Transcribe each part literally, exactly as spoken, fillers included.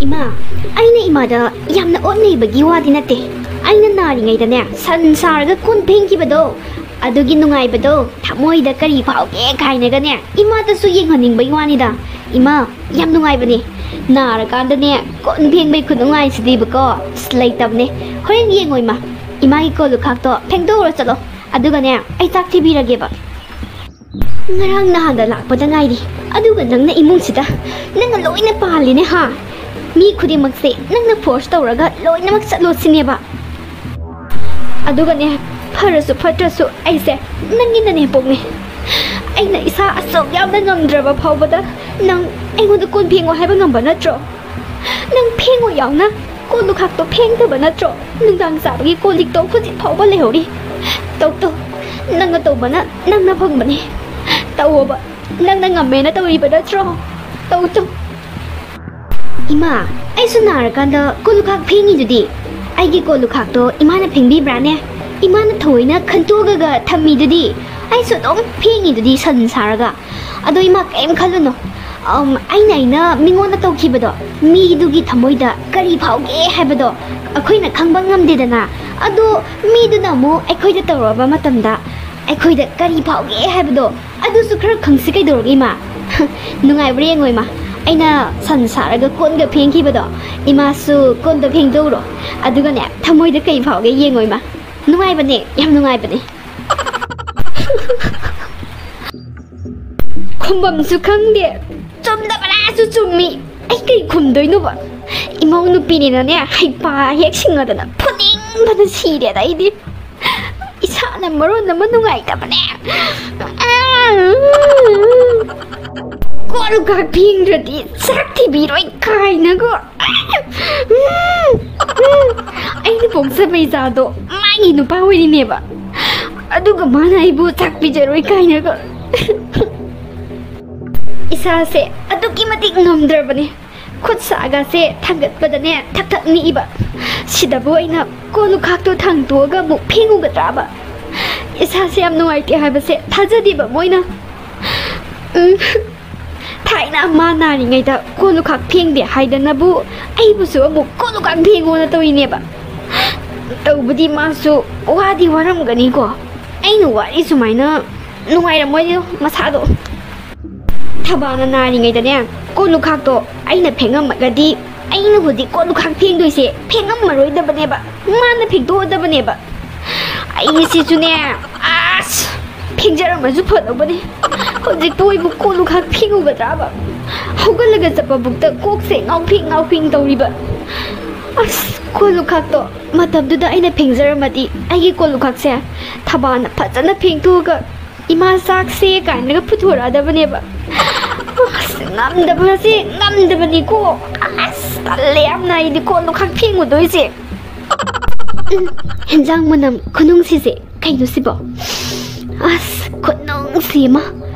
ꯏꯃꯥ, ꯑꯩꯅ ꯏꯃꯥꯗ ꯌꯥꯝꯅ ꯑꯣꯠꯅꯩꯕꯒꯤ ꯋꯥꯗꯤ ꯅꯠꯇꯦ꯫ ꯑꯩꯅ ꯅꯥꯔꯤꯉꯩꯗꯅꯦ, ꯁꯟ ꯁꯥꯔꯒ ꯀꯣꯟ ꯐꯦꯡꯈꯤꯕꯗꯣ, ꯑꯗꯨꯒꯤ ꯅꯨꯡꯉꯥꯏꯕꯗꯣ, ꯊꯃꯣꯏꯗ ꯀꯔꯤ ꯐꯥꯎꯒꯦ ꯀꯥꯏꯅꯒꯅꯦ, ꯏꯃꯥꯗꯁꯨ ꯌꯦꯡꯍꯟꯅꯤꯡꯕꯒꯤ ꯋꯥꯅꯤꯗ꯫ ꯏꯃꯥ, ꯌꯥꯝ ꯅꯨꯡꯉꯥꯏꯕꯅꯦ꯫ ꯅꯥꯔꯀꯥꯟꯗꯅꯦ, ꯀꯣꯟ ꯐꯦꯡꯕꯩ ꯈꯨꯅꯨꯡꯉꯥꯏꯁꯤꯗꯤꯕꯀꯣ, ꯑꯁ, ꯂꯩꯇꯕꯅꯦ꯫ ꯍꯣꯔꯦꯟ ꯌꯦꯡꯉꯣ ꯏꯃꯥ, ꯏꯃꯥꯒꯤ ꯀꯣꯜ ꯂꯨꯈꯥꯛꯇꯣ ꯐꯦꯡꯗꯣꯛꯎꯔꯣ ꯆꯠꯂꯣ꯫ ꯑꯗꯨꯒꯅꯦ, ꯑꯩ ꯆꯥꯛ ꯊꯤꯕꯤꯔꯒꯦꯕ꯫ ꯉꯔꯥꯡ ꯅꯍꯥꯟꯗ ꯂꯥꯛꯄꯗ ꯉꯥꯏꯔꯤ, ꯑꯗꯨꯒ ꯅꯪꯅ ꯏꯃꯨꯡꯁꯤꯗ ꯅꯪꯅ ꯂꯣꯏꯅ ꯄꯥꯜꯂꯤꯅꯦ ꯍꯥ? ꯃꯤ ꯈꯨꯗꯤꯡꯃꯛꯁꯦ ꯅꯪꯅ ꯐꯣꯔꯁ ꯇꯧꯔꯒ ꯂꯣꯏꯅꯃꯛ ꯆꯠꯂꯣ ꯁꯤꯅꯦꯕ꯫ ꯑꯗꯨꯒꯅꯦ, ꯐꯔꯁꯨ ꯐꯠꯇ꯭ꯔꯁꯨ ꯑꯩꯁꯦ ꯅꯪꯒꯤ ꯅꯅꯦꯝꯄꯣꯛꯅꯦ꯫ ꯑꯩꯅ ꯏꯁꯥ ꯑꯁꯨꯛ ꯌꯥꯝꯅ ꯉꯝꯗ꯭ꯔꯕ ꯐꯥꯎꯕꯗ ꯅꯪ ꯑꯩꯉꯣꯟꯗ ꯀꯣꯟ ꯐꯦꯡꯉꯣ ꯍꯥꯏꯕ ꯉꯝꯕ ꯅꯠꯇ꯭ꯔꯣ? ꯅꯪ ꯐꯦꯡꯉꯣ ꯌꯥꯎꯅ ꯀꯣꯜ ꯂꯨꯈꯥꯛꯇꯣ ꯐꯦꯡꯗꯕ ꯅꯠꯇ꯭ꯔꯣ? ꯅꯨꯡꯗꯥꯡ ꯆꯥꯕꯒꯤ ꯀꯣꯜ ꯂꯤꯛꯇꯣ ꯍꯧꯖꯤꯛ ꯐꯥꯎꯕ ꯂꯩꯍꯧꯔꯤ꯫ ꯇꯧ ꯇꯧ, ꯅꯪꯅ ꯇꯧꯕꯅ ꯅꯪꯅ ꯐꯪꯕꯅꯦ꯫ ꯇꯧꯑꯣꯕ, ꯅꯪꯅ ꯉꯝꯃꯦꯅ ꯇꯧꯔꯤꯕ ꯅꯠꯇ꯭ꯔꯣ? ꯇꯧ ꯇꯧ꯫ ꯏꯃꯥ, ꯑꯩꯁꯨ ꯅꯥꯔꯀꯥꯟꯗ ꯀꯣꯜ ꯂꯨꯈꯥꯛ ꯐꯦꯡꯉꯤꯗꯨꯗꯤ꯫ ꯑꯩꯒꯤ ꯀꯣꯜ ꯂꯨꯈꯥꯛꯇꯣ ꯏꯃꯥꯅ ꯐꯦꯡꯕꯤꯕ꯭ꯔꯥꯅꯦ? ꯏꯃꯥꯅ ꯊꯑꯣꯏꯅ ꯈꯟꯇꯣꯛꯑꯒ ꯊꯝꯃꯤꯗꯨꯗꯤ꯫ ꯑꯩꯁꯨ ꯑꯗꯨꯝ ꯐꯦꯡꯉꯤꯗꯨꯗꯤ ꯁꯟ ꯁꯥꯔꯒ꯫ ꯑꯗꯣ ꯏꯃꯥ, ꯀꯩꯝ ꯈꯜꯂꯨꯅꯨ꯫ ꯑꯝ, ꯑꯩꯅ, ꯑꯩꯅ ꯃꯤꯉꯣꯟꯗ ꯇꯧꯈꯤꯕꯗꯣ, ꯃꯤꯗꯨꯒꯤ ꯊꯃꯣꯏꯗ ꯀꯔꯤ ꯐꯥꯎꯒꯦ ꯍꯥꯏꯕꯗꯣ ꯑꯩꯈꯣꯏꯅ ꯈꯪꯕ ꯉꯝꯗꯦꯗꯅ꯫ ꯑꯗꯣ ꯃꯤꯗꯨꯅ ꯑꯃꯨꯛ ꯑꯩꯈꯣꯏꯗ ꯇꯧꯔꯛꯑꯕ ꯃꯇꯝꯗ ꯑꯩꯈꯣꯏꯗ ꯀꯔꯤ ꯐꯥꯎꯒꯦ ꯍꯥꯏꯕꯗꯣ ꯑꯗꯨꯁꯨ ꯈꯔ ꯈꯪꯁꯤ ꯀꯩꯗꯧꯔꯒꯦ ꯏꯃꯥ? ꯅꯨꯡꯉꯥꯏꯕ꯭ꯔꯥ ꯌꯦꯡꯉꯣ ꯏꯃꯥ, ꯑꯩꯅ ꯁꯟ ꯁꯥꯔꯒ ꯀꯣꯟꯒ ꯐꯦꯡꯈꯤꯕꯗꯣ꯫ ꯏꯃꯥꯁꯨ ꯀꯣꯟꯗꯣ ꯐꯦꯡꯗꯣꯛꯎꯔꯣ, ꯑꯗꯨꯒꯅꯦ, ꯊꯃꯣꯏꯗ ꯀꯩ ꯐꯥꯎꯒꯦ ꯌꯦꯡꯉꯣ ꯏꯃꯥ꯫ ꯅꯨꯡꯉꯥꯏꯕꯅꯦ, ꯌꯥꯝ ꯅꯨꯡꯉꯥꯏꯕꯅꯦ꯫ ꯈꯨꯝꯐꯝꯁꯨ ꯈꯪꯗꯦ, ꯆꯨꯝꯗꯕꯅꯁꯨ ꯆꯨꯝꯃꯤ꯫ ꯑꯩ ꯀꯩ ꯈꯨꯝꯗꯣꯏꯅꯣꯕ? ꯏꯃꯧ ꯅꯨꯄꯤꯅꯤꯅꯅꯦ, ꯍꯩꯄꯥ ꯍꯦꯛ ꯁꯤꯡꯉꯗꯅ ꯐꯨꯅꯤꯡꯕꯅ ꯁꯤꯔꯦꯗ ꯑꯩꯗꯤ꯫ ꯏꯁꯥꯅ ꯃꯔꯣꯟ ꯑꯃ ꯅꯨꯡꯉꯥꯏꯇꯕꯅꯦ꯫ ꯀꯣꯜ ꯈꯛ ꯐꯦꯡꯗ꯭ꯔꯗꯤ ꯆꯥꯛ ꯊꯤꯕꯤꯔꯣꯏ ꯀꯥꯏꯅꯒ꯫ ꯑꯩꯅ ꯄꯣꯛꯆꯕ ꯏꯆꯥꯗꯣ ꯃꯥꯒꯤ ꯅꯨꯄꯥ ꯑꯣꯏꯔꯤꯅꯦꯕ, ꯑꯗꯨꯒ ꯃꯥꯅ ꯑꯩꯕꯨ ꯆꯥꯛ ꯄꯤꯖꯔꯣꯏ ꯀꯥꯏꯅꯒ꯫ ꯏꯁꯥꯁꯦ ꯑꯗꯨꯛꯀꯤ ꯃꯇꯤꯛ ꯉꯝꯗ꯭ꯔꯕꯅꯦ꯫ ꯈꯨꯠ ꯁꯥꯒꯁꯦ ꯊꯥꯡꯒꯠꯄꯗꯅꯦ ꯊꯛ ꯊꯛ ꯅꯤꯛꯏꯕ꯫ ꯁꯤꯗꯕꯨ ꯑꯩꯅ ꯀꯣꯜ ꯂꯨꯈꯥꯛꯇꯣ ꯊꯥꯡꯇꯣꯛꯑꯒ ꯑꯃꯨꯛ ꯐꯦꯡꯉꯨꯒꯗ꯭ꯔꯥꯕ? ꯏꯁꯥꯁꯦ ꯌꯥꯝ ꯅꯨꯡꯉꯥꯏꯇꯦ ꯍꯥꯏꯕꯁꯦ ꯊꯥꯖꯗꯦꯕ ꯃꯣꯏꯅ꯫ ꯎꯝ, ꯊꯥꯏꯅ ꯃꯥ ꯅꯥꯔꯤꯉꯩꯗ ꯀꯣꯜ ꯂꯨꯈꯥꯛ ꯐꯦꯡꯗꯦ ꯍꯥꯏꯗꯅꯕꯨ ꯑꯩꯕꯨꯁꯨ ꯑꯃꯨꯛ ꯀꯣꯜ ꯂꯨꯈꯥꯛ ꯐꯦꯡꯉꯣꯅ ꯇꯧꯔꯤꯅꯦꯕ꯫ ꯇꯧꯕꯗꯤ ꯃꯥꯁꯨ ꯋꯥꯗꯤ ꯋꯥꯔꯝꯒꯅꯤꯀꯣ, ꯑꯩꯅ ꯋꯥꯔꯤ ꯁꯨꯃꯥꯏꯅ ꯅꯨꯡꯉꯥꯏꯔꯝꯃꯣꯏꯗꯣ ꯃꯁꯥꯗꯣ꯫ ꯊꯕꯥꯅ ꯅꯥꯔꯤꯉꯩꯗꯅꯦ ꯀꯣꯜ ꯂꯨꯈꯥꯛꯇꯣ ꯑꯩꯅ ꯐꯦꯡꯉꯝꯃꯒꯗꯤ ꯑꯩꯅ ꯍꯧꯖꯤꯛ ꯀꯣꯜ ꯂꯨꯈꯥꯛ ꯐꯦꯡꯗꯣꯏꯁꯦ ꯐꯦꯡꯉꯝꯃꯔꯣꯏꯗꯕꯅꯦꯕ, ꯃꯥꯅ ꯐꯦꯡꯗꯣꯛꯑꯗꯕꯅꯦꯕ꯫ ꯑꯩꯁꯤꯁꯨꯅꯦ, ꯑꯁ, ꯐꯦꯡꯖꯔꯝꯃꯁꯨ ꯐꯗꯧꯕꯅꯦ꯫ ꯍꯧꯖꯤꯛꯄꯨ ꯑꯩꯕꯨ ꯀꯣꯜ ꯂꯨꯈꯥꯛ ꯐꯦꯡꯉꯨꯒꯗ꯭ꯔꯕ? ꯍꯧꯒꯠꯂꯒ ꯆꯠꯄꯕꯨꯛꯇ ꯀꯣꯛꯁꯦ ꯉꯥꯎꯐꯤꯡ ꯉꯥꯎꯐꯤꯡ ꯇꯧꯔꯤꯕ꯫ ꯑꯁ, ꯀꯣꯜ ꯂꯨꯈꯥꯛꯇꯣ ꯃꯇꯝꯗꯨꯗ ꯑꯩꯅ ꯐꯦꯡꯖꯔꯝꯃꯗꯤ ꯑꯩꯒꯤ ꯀꯣꯜ ꯂꯨꯈꯥꯛꯁꯦ ꯊꯕꯥꯅ ꯐꯖꯅ ꯐꯦꯡꯊꯣꯛꯑꯒ ꯏꯃꯥ ꯆꯥꯛꯁꯦ ꯀꯥꯏꯅꯒ ꯄꯨꯊꯣꯔꯛꯑꯗꯕꯅꯦꯕ꯫ ꯑꯁ, ꯉꯝꯗꯕꯁꯦ ꯉꯝꯗꯕꯅꯤꯀꯣ꯫ ꯑꯁ, ꯇꯜꯂꯦ ꯌꯥꯝꯅ ꯑꯩꯗꯤ ꯀꯣꯜ ꯂꯨꯈꯥꯛ ꯐꯦꯡꯉꯨꯗꯣꯏꯁꯦ꯫ ꯎꯝ, ꯍꯦꯟꯖꯥꯡ ꯃꯅꯝ ꯈꯨꯅꯨꯡꯁꯤꯁꯦ ꯀꯩꯅꯣ ꯁꯤꯕꯣ? ꯑꯁ, ꯈꯨꯅꯨꯡꯁꯤ ꯑꯃ꯫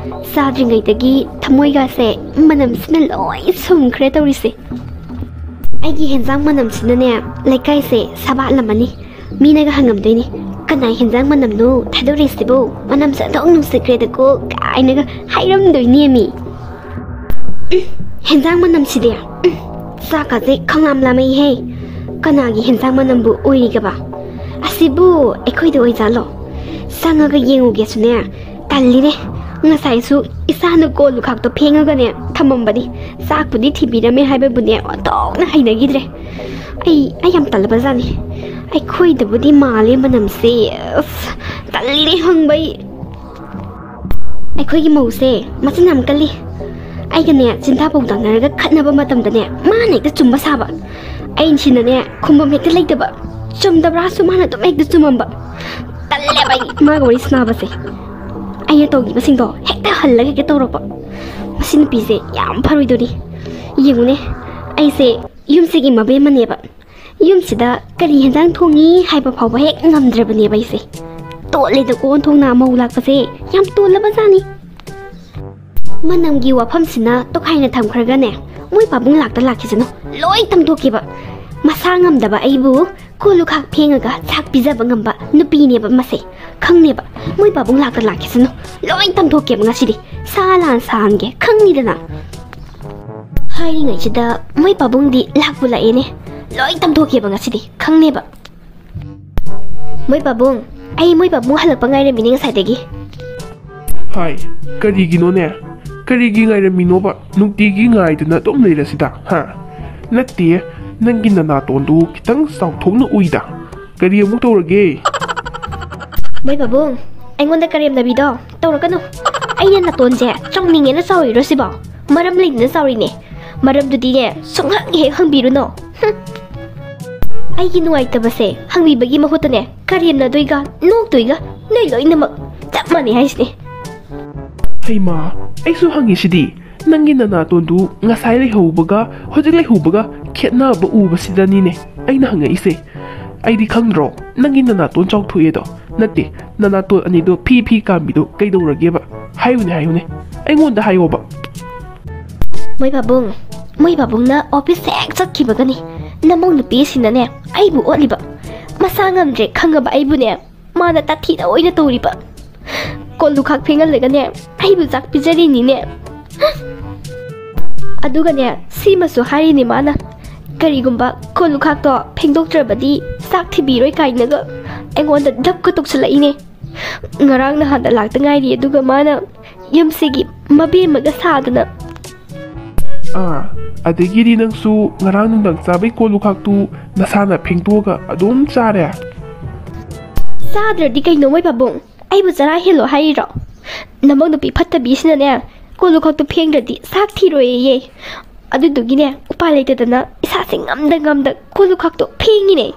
ꯆꯥꯗ꯭ꯔꯤꯉꯩꯗꯒꯤ ꯊꯃꯣꯏꯒꯥꯁꯦ ꯃꯅꯝꯁꯤꯅ ꯂꯣꯏ ꯁꯨꯝꯈ꯭ꯔꯦ ꯇꯧꯔꯤꯁꯦ꯫ ꯑꯩꯒꯤ ꯍꯦꯟꯖꯥꯡ ꯃꯅꯝꯁꯤꯅꯅꯦ ꯂꯩꯀꯥꯏꯁꯦ ꯁꯕꯥꯠꯂꯝꯃꯅꯤ꯫ ꯃꯤꯅꯒ ꯍꯪꯉꯝꯗꯣꯏꯅꯤ, "ꯀꯅꯥꯏ ꯍꯦꯟꯖꯥꯡ ꯃꯅꯝꯅꯣ ꯊꯥꯗꯣꯔꯛꯏꯁꯤꯕꯣ? ꯃꯅꯝꯁꯦ ꯑꯣꯟꯊꯣꯛ ꯅꯨꯡꯁꯤꯈ꯭ꯔꯦꯗꯀꯣ" ꯀꯥꯏꯅꯒ ꯍꯥꯏꯔꯝꯗꯣꯏꯅꯦꯃꯤ꯫ ꯎꯝ, ꯍꯦꯟꯖꯥꯡ ꯃꯅꯝꯁꯤꯗꯤ, ꯎꯝ, ꯆꯥꯛꯀꯁꯦ ꯈꯪꯂꯥꯝ ꯂꯥꯝꯃꯛꯏꯍꯦ꯫ ꯀꯅꯥꯒꯤ ꯍꯦꯟꯖꯥꯡ ꯃꯅꯝꯕꯨ ꯑꯣꯏꯔꯤꯒꯕ? ꯑꯁꯤꯕꯨ ꯑꯩꯈꯣꯏꯗ ꯑꯣꯏꯖꯥꯠꯂꯣ? ꯆꯪꯉꯒ ꯌꯦꯡꯉꯨꯒꯦꯁꯨꯅꯦ, ꯇꯜꯂꯤꯅꯦ꯫ ꯉꯁꯥꯏꯁꯨ ꯏꯁꯥꯅ ꯀꯣꯜ ꯂꯨꯈꯥꯛꯇꯣ ꯐꯦꯡꯉꯒꯅꯦ ꯊꯝꯃꯝꯕꯅꯤ꯫ ꯆꯥꯛꯄꯨꯗꯤ ꯊꯤꯕꯤꯔꯝꯃꯦ ꯍꯥꯏꯕꯕꯨꯅꯦ ꯑꯣꯟꯊꯣꯛꯅ ꯍꯩꯅꯈꯤꯗ꯭ꯔꯦ꯫ ꯑꯩ, ꯑꯩ ꯌꯥꯝ ꯇꯜꯂꯕꯖꯥꯠꯅꯤ꯫ ꯑꯩꯈꯣꯏꯗꯕꯨꯗꯤ ꯃꯥꯜꯂꯦ ꯃꯅꯝꯁꯦ꯫ ꯑꯁ, ꯇꯜꯂꯤꯅꯦ ꯍꯪꯕ ꯑꯩ꯫ ꯑꯩꯈꯣꯏꯒꯤ ꯃꯧꯁꯦ ꯃꯆꯤꯟ ꯌꯥꯝ ꯀꯜꯂꯤ꯫ ꯑꯩꯒꯅꯦ ꯆꯤꯟꯊꯥ ꯄꯥꯎꯗꯥꯅꯔꯒ ꯈꯠꯅꯕ ꯃꯇꯝꯗꯅꯦ ꯃꯥꯅ ꯍꯦꯛꯇ ꯆꯨꯝꯕ ꯁꯥꯕ꯫ ꯑꯩꯅ ꯁꯤꯅꯅꯦ ꯈꯨꯝꯕꯝ ꯍꯦꯛꯇ ꯂꯩꯇꯕ꯫ ꯆꯨꯝꯗꯕ꯭ꯔꯥꯁꯨ ꯃꯥꯅ ꯑꯗꯨꯝ ꯍꯦꯛꯇ ꯆꯨꯝꯃꯝꯕ꯫ ꯇꯜꯂꯦꯕ ꯑꯩ ꯃꯥꯒ ꯋꯥꯔꯤ ꯁꯥꯟꯅꯕꯁꯦ꯫ ꯑꯩꯅ ꯇꯧꯈꯤꯕꯁꯤꯡꯗꯣ ꯍꯦꯛꯇ ꯍꯜꯂꯒ ꯍꯦꯛꯇ ꯇꯧꯔꯛꯄ꯫ ꯃꯁꯤ ꯅꯨꯄꯤꯁꯦ ꯌꯥꯝ ꯐꯔꯣꯏꯗꯣꯔꯤ꯫ ꯌꯦꯡꯉꯨꯅꯦ, ꯑꯩꯁꯦ ꯌꯨꯝꯁꯤꯒꯤ ꯃꯕꯦꯝꯃꯅꯦꯕ꯫ ꯌꯨꯝꯁꯤꯗ ꯀꯔꯤ ꯍꯦꯟꯖꯥꯡ ꯊꯣꯡꯉꯤ ꯍꯥꯏꯕ ꯐꯥꯎꯕ ꯍꯦꯛ ꯉꯝꯗ꯭ꯔꯕꯅꯦꯕ ꯑꯩꯁꯦ꯫ ꯇꯣꯜꯂꯦꯗꯀꯣ ꯑꯣꯟꯊꯣꯛꯅ ꯃꯧ ꯂꯥꯛꯄꯁꯦ꯫ ꯌꯥꯝ ꯇꯣꯜꯂꯕꯖꯥꯠꯅꯤ꯫ ꯃꯅꯝꯒꯤ ꯋꯥꯐꯝꯁꯤꯅ ꯇꯣꯈꯥꯏꯅ ꯊꯝꯈ꯭ꯔꯒꯅꯦ, ꯃꯣꯏ ꯄꯥꯕꯨꯡ ꯂꯥꯛꯇ ꯂꯥꯛꯈꯤꯁꯅꯨ, ꯂꯣꯏ ꯇꯝꯊꯣꯛꯈꯤꯕ꯫ ꯃꯁꯥ ꯉꯝꯗꯕ ꯑꯩꯕꯨ ꯀꯣꯜ ꯂꯨꯈꯥꯛ ꯐꯦꯡꯉꯒ ꯆꯥꯛ ꯄꯤꯖꯕ ꯉꯝꯕ ꯅꯨꯄꯤꯅꯦꯕ ꯃꯁꯦ꯫ ꯈꯪꯅꯦꯕ꯫ ꯃꯣꯏ ꯄꯥꯕꯨꯡ ꯂꯥꯛꯇ ꯂꯥꯛꯈꯤꯁꯅꯨ꯫ ꯂꯣꯏ ꯇꯝꯊꯣꯛꯀꯦꯕ ꯉꯁꯤꯗꯤ꯫ ꯁꯥ ꯂꯥꯟ ꯁꯥꯍꯟꯒꯦ꯫ ꯈꯪꯅꯤꯗꯅ꯫ ꯍꯥꯏꯔꯤꯉꯩꯁꯤꯗ ꯃꯣꯏ ꯄꯥꯕꯨꯡꯗꯤ ꯂꯥꯛꯄꯨ ꯂꯥꯛꯑꯦꯅꯦ꯫ ꯂꯣꯏ ꯇꯝꯊꯣꯛꯀꯦꯕ ꯉꯁꯤꯗꯤ꯫ ꯈꯪꯅꯦꯕ꯫ ꯃꯣꯏ ꯄꯥꯕꯨꯡ, ꯑꯩ ꯃꯣꯏ ꯄꯥꯕꯨꯡ ꯍꯜꯂꯛꯄ ꯉꯥꯏꯔꯝꯃꯤꯅꯦ ꯉꯁꯥꯏꯗꯒꯤ꯫ ꯍꯥꯏ, ꯀꯔꯤꯒꯤꯅꯣꯅꯦ? ꯀꯔꯤꯒꯤ ꯉꯥꯏꯔꯝꯃꯤꯅꯣꯕ? ꯅꯨꯡꯇꯤꯒꯤ ꯉꯥꯏꯗꯨꯅ ꯑꯗꯨꯝ ꯂꯩꯔꯁꯤꯗ, ꯍꯥ? ꯅꯠꯇꯦ, ꯅꯪꯒꯤ ꯅꯅꯥꯇꯣꯟꯗꯨ ꯈꯤꯇꯪ ꯆꯥꯎꯊꯣꯛꯅ ꯎꯏꯗ꯫ ꯀꯔꯤ ꯑꯃꯨꯛ ꯇꯧꯔꯒꯦ? ꯃꯣꯏ ꯄꯥꯕꯨꯡ, ꯑꯩꯉꯣꯟꯗ ꯀꯔꯦꯝꯅꯕꯤꯗꯣ ꯇꯧꯔꯛꯀꯅꯨ꯫ ꯑꯩꯅ ꯅꯥꯇꯣꯟꯁꯦ ꯆꯥꯎꯅꯤꯡꯉꯦꯅ ꯆꯥꯎꯔꯤꯔꯣ ꯁꯤꯕꯣ? ꯃꯔꯝ ꯂꯩꯗꯅ ꯆꯥꯎꯔꯤꯅꯦ꯫ ꯃꯔꯝꯗꯨꯗꯤꯅꯦ, ꯁꯨꯡꯍꯪ ꯍꯦꯛ ꯍꯪꯕꯤꯔꯨꯅꯣ꯫ ꯍꯨꯝ꯫ ꯑꯩꯒꯤ ꯅꯨꯡꯉꯥꯏꯇꯕꯁꯦ ꯍꯪꯕꯤꯕꯒꯤ ꯃꯍꯨꯠꯇꯅꯦ, ꯀꯔꯦꯝꯅꯗꯣꯏꯒ ꯅꯣꯛꯇꯣꯏꯒ ꯅꯣꯏ ꯂꯣꯏꯅꯃꯛ ꯆꯞ ꯃꯥꯟꯅꯩ ꯍꯥꯏꯁꯤꯅꯦ꯫ ꯍꯩꯃꯥ, ꯑꯩꯁꯨ ꯍꯪꯉꯤꯁꯤꯗꯤ꯫ ꯅꯪꯒꯤ ꯅꯅꯥꯇꯣꯟꯗꯨ ꯉꯁꯥꯏ ꯂꯩꯍꯧꯕꯒ ꯍꯧꯖꯤꯛ ꯂꯩꯍꯧꯕꯒ ꯈꯦꯠꯅꯕ ꯎꯕꯁꯤꯗꯅꯤꯅꯦ ꯑꯩꯅ ꯍꯪꯉꯛꯏꯁꯦ꯫ ꯑꯩꯗꯤ ꯈꯪꯗ꯭ꯔꯣ ꯅꯪꯒꯤ ꯅꯅꯥꯇꯣꯟ ꯆꯥꯎꯊꯣꯛꯑꯦꯗꯣ? ꯅꯠꯇꯦ, ꯅꯅꯥꯇꯣꯟ ꯑꯅꯤꯗꯣ ꯐꯤ ꯐꯤ ꯀꯥꯝꯕꯤꯗꯣ ꯀꯩꯗꯧꯔꯒꯦꯕ? ꯍꯥꯏꯌꯨꯅꯦ, ꯍꯥꯏꯌꯨꯅꯦ, ꯑꯩꯉꯣꯟꯗ ꯍꯥꯏꯌꯣꯕ꯫ ꯃꯣꯏ ꯄꯥꯕꯨꯡ, ꯃꯣꯏ ꯄꯥꯕꯨꯡꯅ ꯑꯣꯐꯤꯁ ꯍꯦꯛ ꯆꯠꯈꯤꯕꯒꯅꯤ ꯅꯃꯧ ꯅꯨꯄꯤꯁꯤꯅꯅꯦ ꯑꯩꯕꯨ ꯑꯣꯠꯂꯤꯕ꯫ ꯃꯁꯥ ꯉꯝꯗ꯭ꯔꯦ ꯈꯪꯉꯕ ꯑꯩꯕꯨꯅꯦ ꯃꯥꯅ ꯇꯥꯊꯤꯅ ꯑꯣꯏꯅ ꯇꯧꯔꯤꯕ꯫ ꯀꯣꯜ ꯂꯨꯈꯥꯛ ꯐꯦꯡꯍꯜꯂꯒꯅꯦ ꯑꯩꯕꯨ ꯆꯥꯛ ꯄꯤꯖꯔꯤꯅꯤꯅꯦ꯫ ꯑꯗꯨꯒꯅꯦ, ꯁꯤꯃꯁꯨ ꯍꯥꯏꯔꯤꯅꯤ ꯃꯥꯅ, ꯀꯔꯤꯒꯨꯝꯕ ꯀꯣꯜ ꯂꯨꯈꯥꯛꯇꯣ ꯐꯦꯡꯗꯣꯛꯇ꯭ꯔꯕꯗꯤ ꯆꯥꯛ ꯊꯤꯕꯤꯔꯣꯏ ꯀꯥꯏꯅꯒ ꯑꯩꯉꯣꯟꯗ ꯗꯞꯀ ꯇꯧꯁꯜꯂꯛꯏꯅꯦ꯫ ꯉꯔꯥꯡ ꯅꯍꯥꯟꯗ ꯂꯥꯛꯇ ꯉꯥꯏꯔꯤ, ꯑꯗꯨꯒ ꯃꯥꯅ ꯌꯨꯝꯁꯤꯒꯤ ꯃꯕꯦꯝꯃꯒ ꯁꯥꯗꯅ꯫ ꯑꯥ, ꯑꯗꯒꯤꯗꯤ ꯅꯪꯁꯨ ꯉꯔꯥꯡ ꯅꯨꯡꯗꯥꯡ ꯆꯥꯕꯩ ꯀꯣꯜ ꯂꯨꯈꯥꯛꯇꯨ ꯅꯁꯥꯅ ꯐꯦꯡꯗꯣꯛꯑꯒ ꯑꯗꯨꯝ ꯆꯥꯔꯦ? ꯆꯥꯗ꯭ꯔꯗꯤ ꯀꯩꯅꯣ ꯃꯣꯏ ꯄꯥꯕꯨꯡ? ꯑꯩꯕꯨ ꯆꯔꯥ ꯍꯦꯜꯂꯣ ꯍꯥꯏꯔꯤꯔꯣ? ꯅꯃꯧ ꯅꯨꯄꯤ ꯐꯠꯇꯕꯤꯁꯤꯅꯅꯦ ꯀꯣꯜ ꯂꯨꯈꯥꯛꯇꯨ ꯐꯦꯡꯗ꯭ꯔꯗꯤ ꯆꯥꯛ ꯊꯤꯔꯣꯏꯌꯦ꯫ ꯑꯗꯨꯗꯨꯒꯤꯅꯦ ꯎꯄꯥꯏ ꯂꯩꯇꯗꯅ ꯏꯁꯥꯁꯦ ꯉꯝꯗ ꯉꯝꯗ ꯀꯣꯜ ꯂꯨꯈꯥꯛꯇꯣ ꯐꯦꯡꯉꯤꯅꯦ꯫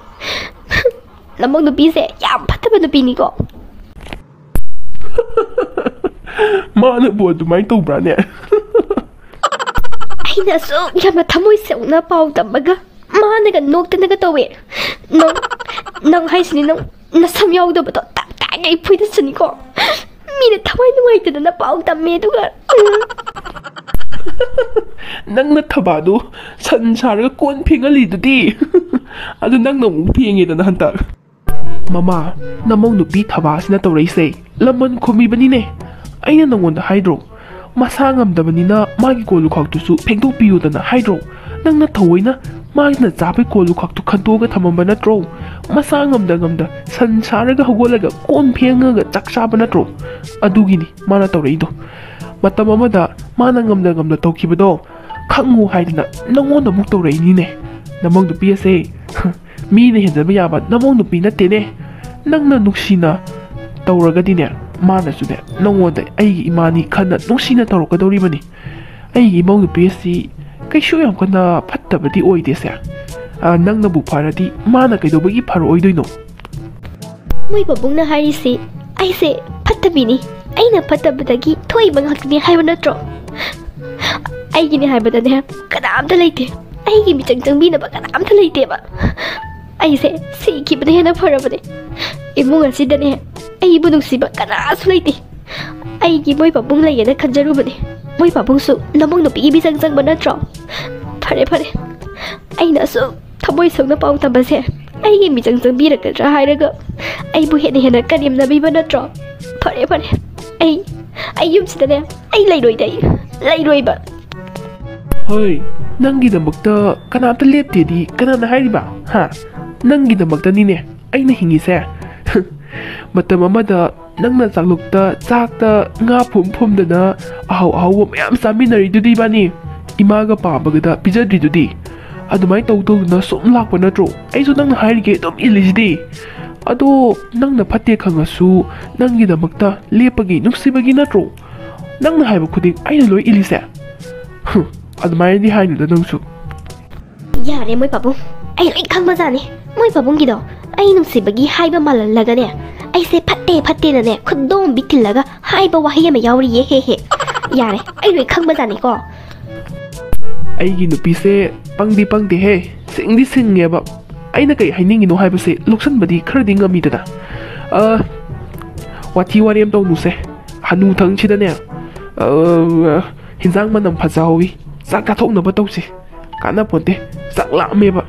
ꯅꯃꯧ ꯅꯨꯄꯤꯁꯦ ꯌꯥꯝ ꯐꯠꯇꯕ ꯅꯨꯄꯤꯅꯤꯀꯣ꯫ ꯃꯥꯅꯕꯨ ꯑꯗꯨꯃꯥꯏꯅ ꯇꯧꯕ꯭ꯔꯥꯅꯦ? ꯑꯩꯅ ꯑꯁꯨꯛ ꯌꯥꯝꯅ ꯊꯃꯣꯏ ꯁꯦꯡꯅ ꯄꯥꯎ ꯇꯝꯃꯒ ꯃꯥꯅꯒ ꯅꯣꯛꯇꯅꯒ ꯇꯧꯋꯦ꯫ ꯅꯪ, ꯅꯪ ꯍꯥꯏꯁꯤꯅꯤ, ꯅꯪ ꯅꯁꯝ ꯌꯥꯎꯗꯕꯗꯣ ꯇꯞ ꯇꯥꯏꯉꯩ ꯐꯣꯏꯗꯠꯁꯅꯤꯀꯣ꯫ ꯃꯤꯅ ꯊꯋꯥꯏ ꯅꯨꯡꯉꯥꯏꯇꯗꯅ ꯄꯥꯎ ꯇꯝꯃꯦ, ꯑꯗꯨꯒ, ꯎꯝ꯫ ꯅꯪꯅ ꯊꯕꯥꯗꯨ ꯁꯟ ꯁꯥꯔꯒ ꯀꯣꯟ ꯐꯦꯡꯍꯜꯂꯤꯗꯨꯗꯤ꯫ ꯑꯗꯨ ꯅꯪꯅ ꯑꯃꯨꯛ ꯐꯦꯡꯉꯦꯗꯅ ꯍꯟꯗꯛ꯫ ꯃꯃꯥ, ꯅꯃꯧ ꯅꯨꯄꯤ ꯊꯕꯥꯁꯤꯅ ꯇꯧꯔꯛꯏꯁꯦ ꯂꯃꯟ ꯈꯨꯝꯃꯤꯕꯅꯤꯅꯦ꯫ ꯑꯩꯅ ꯅꯪꯉꯣꯟꯗ ꯍꯥꯏꯗ꯭ꯔꯣ? ꯃꯁꯥ ꯉꯝꯗꯕꯅꯤꯅ ꯃꯥꯒꯤ ꯀꯣꯜ ꯂꯨꯈꯥꯛꯇꯨꯁꯨ ꯐꯦꯡꯗꯣꯛꯄꯤꯌꯨꯗꯅ ꯍꯥꯏꯗ꯭ꯔꯣ? ꯅꯪꯅ ꯊꯑꯣꯏꯅ ꯃꯥꯅ ꯆꯥꯕꯩ ꯀꯣꯜ ꯂꯨꯈꯥꯛꯇꯨ ꯈꯟꯇꯣꯛꯑꯒ ꯊꯝꯃꯝꯕ ꯅꯠꯇ꯭ꯔꯣ? ꯃꯁꯥ ꯉꯝꯗ ꯉꯝꯗ ꯁꯟ ꯁꯥꯔꯒ ꯍꯧꯒꯠꯂꯒ ꯀꯣꯟ ꯐꯦꯡꯉꯒ ꯆꯥꯛ ꯆꯥꯕ ꯅꯠꯇ꯭ꯔꯣ? ꯑꯗꯨꯒꯤꯅꯤ ꯃꯥꯅ ꯇꯧꯔꯛꯏꯗꯣ꯫ ꯃꯇꯝ ꯑꯃꯗ ꯃꯥꯅ ꯉꯝꯗ ꯉꯝꯗ ꯇꯧꯈꯤꯕꯗꯣ ꯈꯪꯉꯨ ꯍꯥꯏꯗꯅ ꯅꯪꯉꯣꯟꯗ ꯑꯃꯨꯛ ꯇꯧꯔꯛꯏꯅꯤꯅꯦ꯫ ꯅꯃꯧ ꯅꯨꯄꯤ ꯑꯁꯦ ꯃꯤꯅ ꯍꯦꯟꯖꯟꯕ ꯌꯥꯕ ꯅꯃꯧ ꯅꯨꯄꯤ ꯅꯠꯇꯦꯅꯦ꯫ ꯅꯪꯅ ꯅꯨꯡꯁꯤꯅ ꯇꯧꯔꯒꯗꯤꯅꯦ, ꯃꯥꯅꯁꯨꯅꯦ ꯅꯪꯉꯣꯟꯗ ꯑꯩꯒꯤ ꯏꯃꯥꯅꯤ ꯈꯟꯅ ꯅꯨꯡꯁꯤꯅ ꯇꯧꯔꯛꯀꯗꯧꯔꯤꯕꯅꯤ꯫ ꯑꯩꯒꯤ ꯏꯃꯧ ꯅꯨꯄꯤ ꯑꯁꯤ ꯀꯩꯁꯨ ꯌꯥꯝ ꯀꯟꯅ ꯐꯠꯇꯕꯗꯤ ꯑꯣꯏꯗꯦꯁꯦ꯫ ꯑ, ꯅꯪꯅꯕꯨ ꯐꯔꯗꯤ ꯃꯥꯅ ꯀꯩꯗꯧꯕꯒꯤ ꯐꯔꯛꯑꯣꯏꯗꯣꯏꯅꯣ? ꯃꯣꯏ ꯄꯥꯕꯨꯡꯅ ꯍꯥꯏꯔꯤꯁꯤ ꯑꯩꯁꯦ ꯐꯠꯇꯕꯤꯅꯤ, ꯑꯩꯅ ꯐꯠꯇꯕꯗꯒꯤ ꯊꯣꯛꯏꯕ ꯉꯥꯛꯇꯅꯤ ꯍꯥꯏꯕ ꯅꯠꯇ꯭ꯔꯣ? ꯑꯩꯒꯤꯅꯤ ꯍꯥꯏꯕꯗꯅꯦ ꯀꯅꯥꯝꯇ ꯂꯩꯇꯦ, ꯑꯩꯒꯤ ꯃꯤꯆꯪ ꯆꯪꯕꯤꯅꯕ ꯀꯅꯥꯝꯇ ꯂꯩꯇꯦꯕ꯫ ꯑꯩꯁꯦ ꯁꯤꯈꯤꯕꯅ ꯍꯦꯟꯅ ꯐꯔꯕꯅꯦ꯫ ꯏꯃꯨꯡ ꯑꯁꯤꯗꯅꯦ ꯑꯩꯕꯨ ꯅꯨꯡꯁꯤꯕ ꯀꯅꯥꯁꯨ ꯂꯩꯇꯦ꯫ ꯑꯩꯒꯤ ꯃꯣꯏ ꯄꯥꯕꯨꯡ ꯂꯩꯌꯦꯅ ꯈꯟꯖꯔꯨꯕꯅꯦ꯫ ꯃꯣꯏ ꯄꯥꯕꯨꯡꯁꯨ ꯅꯃꯧ ꯅꯨꯄꯤꯒꯤ ꯃꯤꯆꯪ ꯆꯪꯕ ꯅꯠꯇ꯭ꯔꯣ? ꯐꯔꯦ ꯐꯔꯦ, ꯑꯩꯅ ꯑꯁꯨꯛ ꯊꯃꯣꯏ ꯁꯣꯛꯅ ꯄꯥꯎ ꯇꯝꯕꯁꯦ ꯑꯩꯒꯤ ꯃꯤꯆꯪ ꯆꯪꯕꯤꯔꯛꯀꯗ꯭ꯔꯥ ꯍꯥꯏꯔꯒ ꯑꯩꯕꯨ ꯍꯦꯟꯅ ꯍꯦꯟꯅ ꯀꯔꯦꯝꯅꯕꯤꯕ ꯅꯠꯇ꯭ꯔꯣ? ꯐꯔꯦ ꯐꯔꯦ, ꯑꯩ ꯑꯩ ꯌꯨꯝꯁꯤꯗꯅꯦ ꯑꯩ ꯂꯩꯔꯣꯏꯗ, ꯑꯩ ꯂꯩꯔꯣꯏꯕ꯫ ꯍꯣꯏ, ꯅꯪꯒꯤꯗꯃꯛꯇ ꯀꯅꯥꯝꯇ ꯂꯦꯞꯇꯦꯗꯤ ꯀꯅꯥꯅ ꯍꯥꯏꯔꯤꯕ? ꯍꯥ? ꯅꯪꯒꯤꯗꯃꯛꯇꯅꯤꯅꯦ ꯑꯩꯅ ꯍꯤꯡꯉꯤꯁꯦ꯫ ꯃꯇꯝ ꯑꯃꯗ ꯅꯪꯅ ꯆꯥꯛꯂꯨꯛꯇ ꯆꯥꯛꯇ ꯉꯥ ꯐꯨꯝ ꯐꯨꯝꯗꯅ ꯑꯍꯥꯎ ꯑꯍꯥꯎꯕ ꯃꯌꯥꯝ ꯆꯥꯃꯤꯟꯅꯔꯤꯗꯨꯗꯤ ꯏꯕꯥꯅꯤ꯫ ꯏꯃꯥꯒ ꯄꯥꯕꯒꯗ ꯄꯤꯖꯗ꯭ꯔꯤꯗꯨꯗꯤ꯫ ꯑꯗꯨꯃꯥꯏꯅ ꯇꯧ ꯇꯧꯗꯅ ꯁꯨꯝ ꯂꯥꯛꯄ ꯅꯠꯇ꯭ꯔꯣ? ꯑꯩꯁꯨ ꯅꯪꯅ ꯍꯥꯏꯔꯤꯈꯩ ꯑꯗꯨꯝ ꯏꯜꯂꯤꯁꯤꯗꯤ꯫ ꯑꯗꯣ ꯅꯪꯅ ꯐꯠꯇꯦ ꯈꯪꯉꯁꯨ ꯅꯪꯒꯤꯗꯃꯛꯇ ꯂꯦꯞꯄꯒꯤ ꯅꯨꯡꯁꯤꯕꯒꯤ ꯅꯠꯇ꯭ꯔꯣ? ꯅꯪꯅ ꯍꯥꯏꯕ ꯈꯨꯗꯤꯡ ꯑꯩꯅ ꯂꯣꯏ ꯏꯜꯂꯤꯁꯦ꯫ ꯍꯨꯝ, ꯑꯗꯨꯃꯥꯏꯅꯗꯤ ꯍꯥꯏꯅꯨꯗ ꯅꯪꯁꯨ꯫ ꯌꯥꯔꯦ ꯃꯣꯏ ꯄꯥꯕꯨꯡ, ꯑꯩ ꯂꯣꯏ ꯈꯪꯕꯖꯥꯠꯅꯤ꯫ ꯃꯣꯏ ꯄꯥꯕꯨꯡꯒꯤꯗꯣ ꯑꯩ ꯅꯨꯡꯁꯤꯕꯒꯤ ꯍꯥꯏꯕ ꯃꯥꯜꯍꯜꯂꯒꯅꯦ, ꯑꯩꯁꯦ ꯐꯠꯇꯦ ꯐꯠꯇꯦꯅꯅꯦ ꯈꯨꯗꯣꯝꯕꯤ ꯊꯤꯜꯂꯒ ꯍꯥꯏꯕ ꯋꯥꯍꯩ ꯑꯃ ꯌꯥꯎꯔꯤꯌꯦ꯫ ꯍꯦ ꯍꯦ꯫ ꯌꯥꯔꯦ, ꯑꯩ ꯂꯣꯏ ꯈꯪꯕꯖꯥꯠꯅꯤꯀꯣ꯫ ꯑꯩꯒꯤ ꯅꯨꯄꯤꯁꯦ ꯄꯪꯗꯤ ꯄꯪꯗꯦꯍꯦ, ꯁꯤꯡꯗꯤ ꯁꯤꯡꯉꯦꯕ꯫ ꯑꯩꯅ ꯀꯩ ꯍꯥꯏꯅꯤꯡꯉꯤꯅꯣ ꯍꯥꯏꯕꯁꯦ ꯂꯧꯁꯟꯕꯗꯤ ꯈꯔꯗꯤ ꯉꯝꯃꯤꯗꯅ꯫ ꯑ, ꯋꯥꯊꯤ ꯋꯥꯔꯦꯝ ꯇꯧꯅꯨꯁꯦ꯫ ꯍꯅꯨꯊꯪꯁꯤꯗꯅꯦ, ꯑ, ꯍꯤꯟꯖꯥꯡ ꯃꯅꯝ ꯐꯖꯍꯧꯋꯤ꯫ ꯆꯥꯛ ꯆꯥꯊꯣꯛꯅꯕ ꯇꯧꯁꯤ꯫ ꯀꯥꯟꯅꯄꯣꯟꯇꯦ꯫ ꯆꯥꯛ ꯂꯥꯝꯃꯦꯕ꯫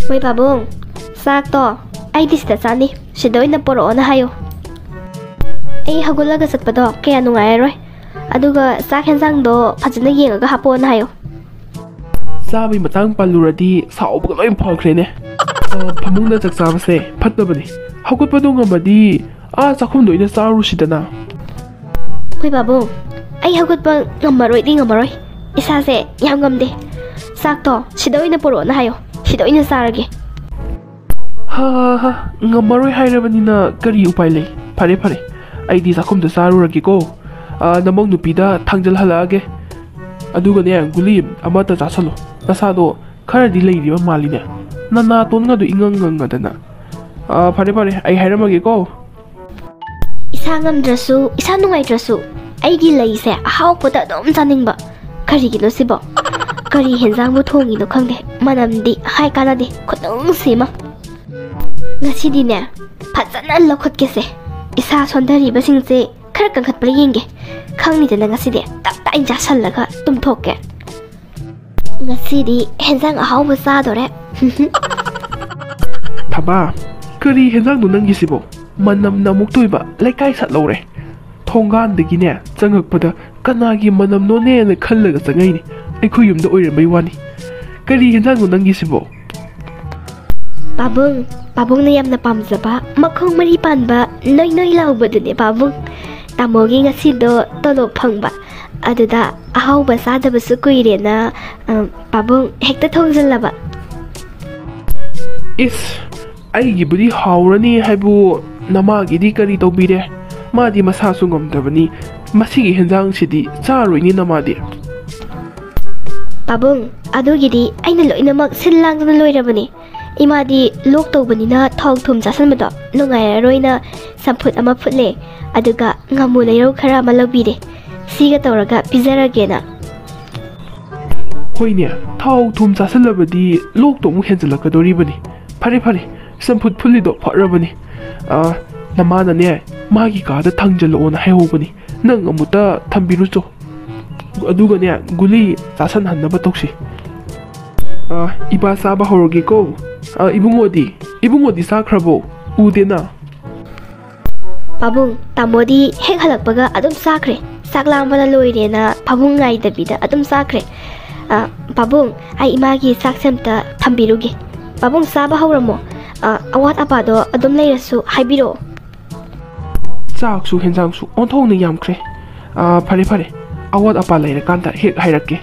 ꯃꯣꯏ ꯄꯥꯕꯨꯡ, ꯆꯥꯛꯇꯣ ꯑꯩꯗꯤ ꯁꯤꯗ ꯆꯥꯅꯤ, ꯁꯤꯗ ꯑꯣꯏꯅ ꯄꯣꯔꯛꯑꯣꯅ ꯍꯥꯏꯌꯣ꯫ ꯑꯩ ꯍꯧꯒꯠꯂꯒ ꯆꯠꯄꯗꯣ ꯀꯌꯥ ꯅꯨꯡꯉꯥꯏꯔꯔꯣꯏ꯫ ꯑꯗꯨꯒ ꯆꯥꯛ ꯍꯦꯟꯖꯥꯡꯗꯣ ꯐꯖꯅ ꯌꯦꯡꯉꯒ ꯍꯥꯞꯄꯛꯑꯣꯅ ꯍꯥꯏꯌꯣ꯫ ꯆꯥꯕꯒꯤ ꯃꯇꯥꯡ ꯄꯜꯂꯨꯔꯗꯤ ꯁꯥꯎꯕꯒ ꯂꯣꯏ ꯐꯈ꯭ꯔꯦꯅꯦ꯫ ꯑ, ꯐꯃꯨꯡꯗ ꯆꯥꯛ ꯆꯥꯕꯁꯦ ꯐꯠꯇꯕꯅꯤ꯫ ꯍꯧꯒꯠꯄꯗꯣ ꯉꯝꯃꯗꯤ ꯑꯥ ꯆꯥꯛꯈꯨꯝꯗ ꯑꯣꯏꯅ ꯆꯥꯔꯨꯁꯤꯗꯅ꯫ ꯍꯣꯏ ꯄꯥꯕꯨꯡ, ꯑꯩ ꯍꯧꯒꯠꯄ ꯉꯝꯃꯔꯣꯏꯗꯤ ꯉꯝꯃꯔꯣꯏ꯫ ꯏꯁꯥꯁꯦ ꯌꯥꯝ ꯉꯝꯗꯦ꯫ ꯆꯥꯛꯇꯣ ꯁꯤꯗ ꯑꯣꯏꯅ ꯄꯨꯔꯛꯑꯣꯅ ꯍꯥꯏꯌꯣ, ꯁꯤꯗ ꯑꯣꯏꯅ ꯆꯥꯔꯒꯦ꯫ ꯍꯥ ꯍꯥ ꯍꯥ, ꯉꯝꯃꯔꯣꯏ ꯍꯥꯏꯔꯕꯅꯤꯅ ꯀꯔꯤ ꯎꯄꯥꯏ ꯂꯩ? ꯐꯔꯦ ꯐꯔꯦ, ꯑꯩꯗꯤ ꯆꯥꯛꯈꯨꯝꯗ ꯆꯥꯔꯨꯔꯒꯦꯀꯣ꯫ ꯑ, ꯅꯃꯧ ꯅꯨꯄꯤꯗ ꯊꯥꯡꯖꯜꯍꯜꯂꯛꯑꯒꯦ꯫ ꯑꯗꯨꯒꯅꯦ, ꯒꯨꯂꯤ ꯑꯃꯠꯇ ꯆꯥꯁꯜꯂꯣ꯫ ꯅꯁꯥꯗꯣ ꯈꯔꯗꯤ ꯂꯩꯔꯤꯕ ꯃꯥꯜꯂꯤꯅꯦ꯫ ꯅꯅꯥꯇꯣꯟꯒꯗꯣ ꯏꯉꯪ ꯉꯪꯉꯗꯅ꯫ ꯑ, ꯐꯔꯦ ꯐꯔꯦ, ꯑꯩ ꯍꯥꯏꯔꯝꯃꯒꯦꯀꯣ꯫ ꯏꯁꯥ ꯉꯝꯗ꯭ꯔꯁꯨ, ꯏꯁꯥ ꯅꯨꯡꯉꯥꯏꯇ꯭ꯔꯁꯨ, ꯑꯩꯒꯤ ꯂꯩꯁꯦ ꯑꯍꯥꯎꯕꯗ ꯑꯗꯨꯝ ꯆꯥꯅꯤꯡꯕ꯫ ꯀꯔꯤꯒꯤꯅꯣ ꯁꯤꯕꯣ? ꯀꯔꯤ ꯍꯦꯟꯖꯥꯡꯕꯨ ꯊꯣꯡꯉꯤꯅꯣ ꯈꯪꯗꯦ, ꯃꯅꯝꯗꯤ ꯍꯥꯏ ꯀꯥꯟꯅꯗꯦ, ꯈꯨꯅꯨꯡꯁꯤ ꯑꯃ꯫ ꯉꯁꯤꯗꯤꯅꯦ, ꯐꯖꯅ ꯂꯧꯈꯠꯀꯦꯁꯦ꯫ ꯏꯁꯥ ꯁꯣꯟꯊꯔꯤꯕꯁꯤꯡꯁꯦ ꯈꯔ ꯀꯟꯈꯠꯄ꯭ꯔꯥ ꯌꯦꯡꯒꯦ꯫ ꯈꯪꯅꯤꯗꯅ ꯉꯁꯤꯗꯤ ꯇꯞ ꯇꯥꯏꯅ ꯆꯥꯁꯜꯂꯒ ꯇꯨꯝꯊꯣꯛꯀꯦ꯫ ꯉꯁꯤꯗꯤ ꯍꯦꯟꯖꯥꯡ ꯑꯍꯥꯎꯕ ꯆꯥꯗꯣꯔꯦ꯫ ꯊꯕꯥ, ꯀꯔꯤ ꯍꯦꯟꯖꯥꯡꯅꯣ ꯅꯪꯒꯤꯁꯤꯕꯣ? ꯃꯅꯝꯅ ꯑꯃꯨꯛ ꯇꯣꯏꯕ ꯂꯩꯀꯥꯏ ꯁꯥꯠꯍꯧꯔꯦ꯫ ꯊꯣꯡꯒꯥꯟꯗꯒꯤꯅꯦ ꯆꯪꯉꯛꯄꯗ ꯀꯅꯥꯒꯤ ꯃꯅꯝꯅꯣꯅꯦꯅ ꯈꯜꯂꯒ ꯆꯪꯉꯛꯏꯅꯤ꯫ ꯑꯩꯈꯣꯏ ꯌꯨꯝꯗ ꯑꯣꯏꯔꯝꯕꯩ ꯋꯥꯅꯤ꯫ ꯀꯔꯤ ꯍꯦꯟꯖꯥꯡꯅꯣ ꯅꯪꯒꯤꯁꯤꯕꯣ? ꯄꯥꯕꯨꯡ, ꯄꯥꯕꯨꯡꯅ ꯌꯥꯝꯅ ꯄꯥꯝꯖꯕ ꯃꯈꯣꯡ ꯃꯔꯤ ꯄꯥꯟꯕ ꯅꯣꯏ ꯅꯣꯏ ꯂꯥꯎꯕꯗꯨꯅꯦ ꯄꯥꯕꯨꯡ꯫ ꯇꯥꯃꯣꯒꯤ ꯉꯁꯤꯗꯣ ꯇꯣꯂꯣꯞ ꯐꯪꯕ, ꯑꯗꯨꯗ ꯑꯍꯥꯎꯕ ꯆꯥꯗꯕꯁꯨ ꯀꯨꯏꯔꯦꯅ, ꯑ, ꯄꯥꯕꯨꯡ ꯍꯦꯛꯇ ꯊꯣꯡꯖꯤꯜꯂꯕ꯫ ꯏꯁ, ꯑꯩꯒꯤꯕꯨꯗꯤ ꯍꯥꯎꯔꯅꯤ ꯍꯥꯏꯕꯨ, ꯅꯃꯥꯒꯤꯗꯤ ꯀꯔꯤ ꯇꯧꯕꯤꯔꯦ? ꯃꯥꯗꯤ ꯃꯁꯥꯁꯨ ꯉꯝꯗꯕꯅꯤ꯫ ꯃꯁꯤꯒꯤ ꯍꯦꯟꯖꯥꯡꯁꯤꯗꯤ ꯆꯥꯔꯣꯏꯅꯦ ꯅꯃꯥꯗꯤ꯫ ꯄꯥꯕꯨꯡ, ꯑꯗꯨꯒꯤꯗꯤ ꯑꯩꯅ ꯂꯣꯏꯅꯃꯛ ꯁꯤꯜ ꯂꯥꯡꯗꯅ ꯂꯣꯏꯔꯕꯅꯤ꯫ ꯏꯃꯥꯗꯤ ꯂꯣꯛ ꯇꯧꯕꯅꯤꯅ ꯊꯥꯎ ꯊꯨꯝ ꯆꯥꯁꯤꯟꯕꯗꯣ ꯅꯨꯡꯉꯥꯏꯔꯔꯣꯏꯅ ꯆꯝꯐꯨꯠ ꯑꯃ ꯐꯨꯠꯂꯦ, ꯑꯗꯨꯒ ꯉꯥꯃꯨ ꯂꯩꯔꯧ ꯈꯔ ꯑꯃ ꯂꯧꯕꯤꯔꯦ꯫ ꯁꯤꯒ ꯇꯧꯔꯒ ꯄꯤꯖꯔꯒꯦꯅ꯫ ꯍꯣꯏꯅꯦ, ꯊꯥꯎ ꯊꯨꯝ ꯆꯥꯁꯤꯜꯂꯕꯗꯤ ꯂꯣꯛꯇꯣ ꯑꯃꯨꯛ ꯍꯦꯟꯖꯜꯂꯛꯀꯗꯣꯔꯤꯕꯅꯤ꯫ ꯐꯔꯦ ꯐꯔꯦ, ꯆꯝꯐꯨꯠ ꯐꯨꯠꯂꯤꯗꯣ ꯐꯔꯕꯅꯤ꯫ ꯑ, ꯅꯃꯥꯅꯅꯦ, ꯃꯥꯒꯤ ꯀꯥꯗ ꯊꯥꯡꯖꯜꯂꯛꯑꯣꯅ ꯍꯥꯏꯍꯧꯕꯅꯤ꯫ ꯅꯪ ꯑꯃꯨꯛꯇ ꯊꯝꯕꯤꯔꯨꯆꯣ꯫ ꯑꯗꯨꯒꯅꯦ, ꯒꯨꯂꯤ ꯆꯥꯁꯟꯍꯟꯅꯕ ꯇꯧꯁꯤ꯫ ꯑ, ꯏꯄꯥ ꯆꯥꯕ ꯍꯧꯔꯒꯦꯀꯣ꯫ ꯑ, ꯏꯕꯨꯡꯉꯣꯗꯤ? ꯏꯕꯨꯡꯉꯣꯗꯤ ꯆꯥꯈ꯭ꯔꯕꯣ? ꯎꯗꯦꯅ꯫ ꯄꯥꯕꯨꯡ, ꯇꯥꯃꯣꯗꯤ ꯍꯦꯛ ꯍꯜꯂꯛꯄꯒ ꯑꯗꯨꯝ ꯆꯥꯈ꯭ꯔꯦ꯫ ꯆꯥꯛ ꯂꯥꯝꯕꯅ ꯂꯣꯏꯔꯦꯅ ꯄꯥꯕꯨꯡ ꯉꯥꯏꯗꯕꯤꯗ ꯑꯗꯨꯝ ꯆꯥꯈ꯭ꯔꯦ꯫ ꯑ, ꯄꯥꯕꯨꯡ, ꯑꯩ ꯏꯃꯥꯒꯤ ꯆꯥꯛꯁꯦ ꯑꯝꯇ ꯊꯝꯕꯤꯔꯨꯒꯦ꯫ ꯄꯥꯕꯨꯡ ꯆꯥꯕ ꯍꯧꯔꯝꯃꯣ꯫ ꯑ, ꯑꯋꯥꯠ ꯑꯄꯥꯗꯣ ꯑꯗꯨꯝ ꯂꯩꯔꯁꯨ ꯍꯥꯏꯕꯤꯔꯛꯑꯣ꯫ ꯆꯥꯛꯁꯨ ꯍꯦꯟꯖꯥꯡꯁꯨ ꯑꯣꯟꯊꯣꯛꯅ ꯌꯥꯝꯈ꯭ꯔꯦ꯫ ꯑ, ꯐꯔꯦ ꯐꯔꯦ, ꯑꯋꯥꯠ ꯑꯄꯥ ꯂꯩꯔꯀꯥꯟꯗ ꯍꯦꯛ ꯍꯥꯏꯔꯛꯀꯦ꯫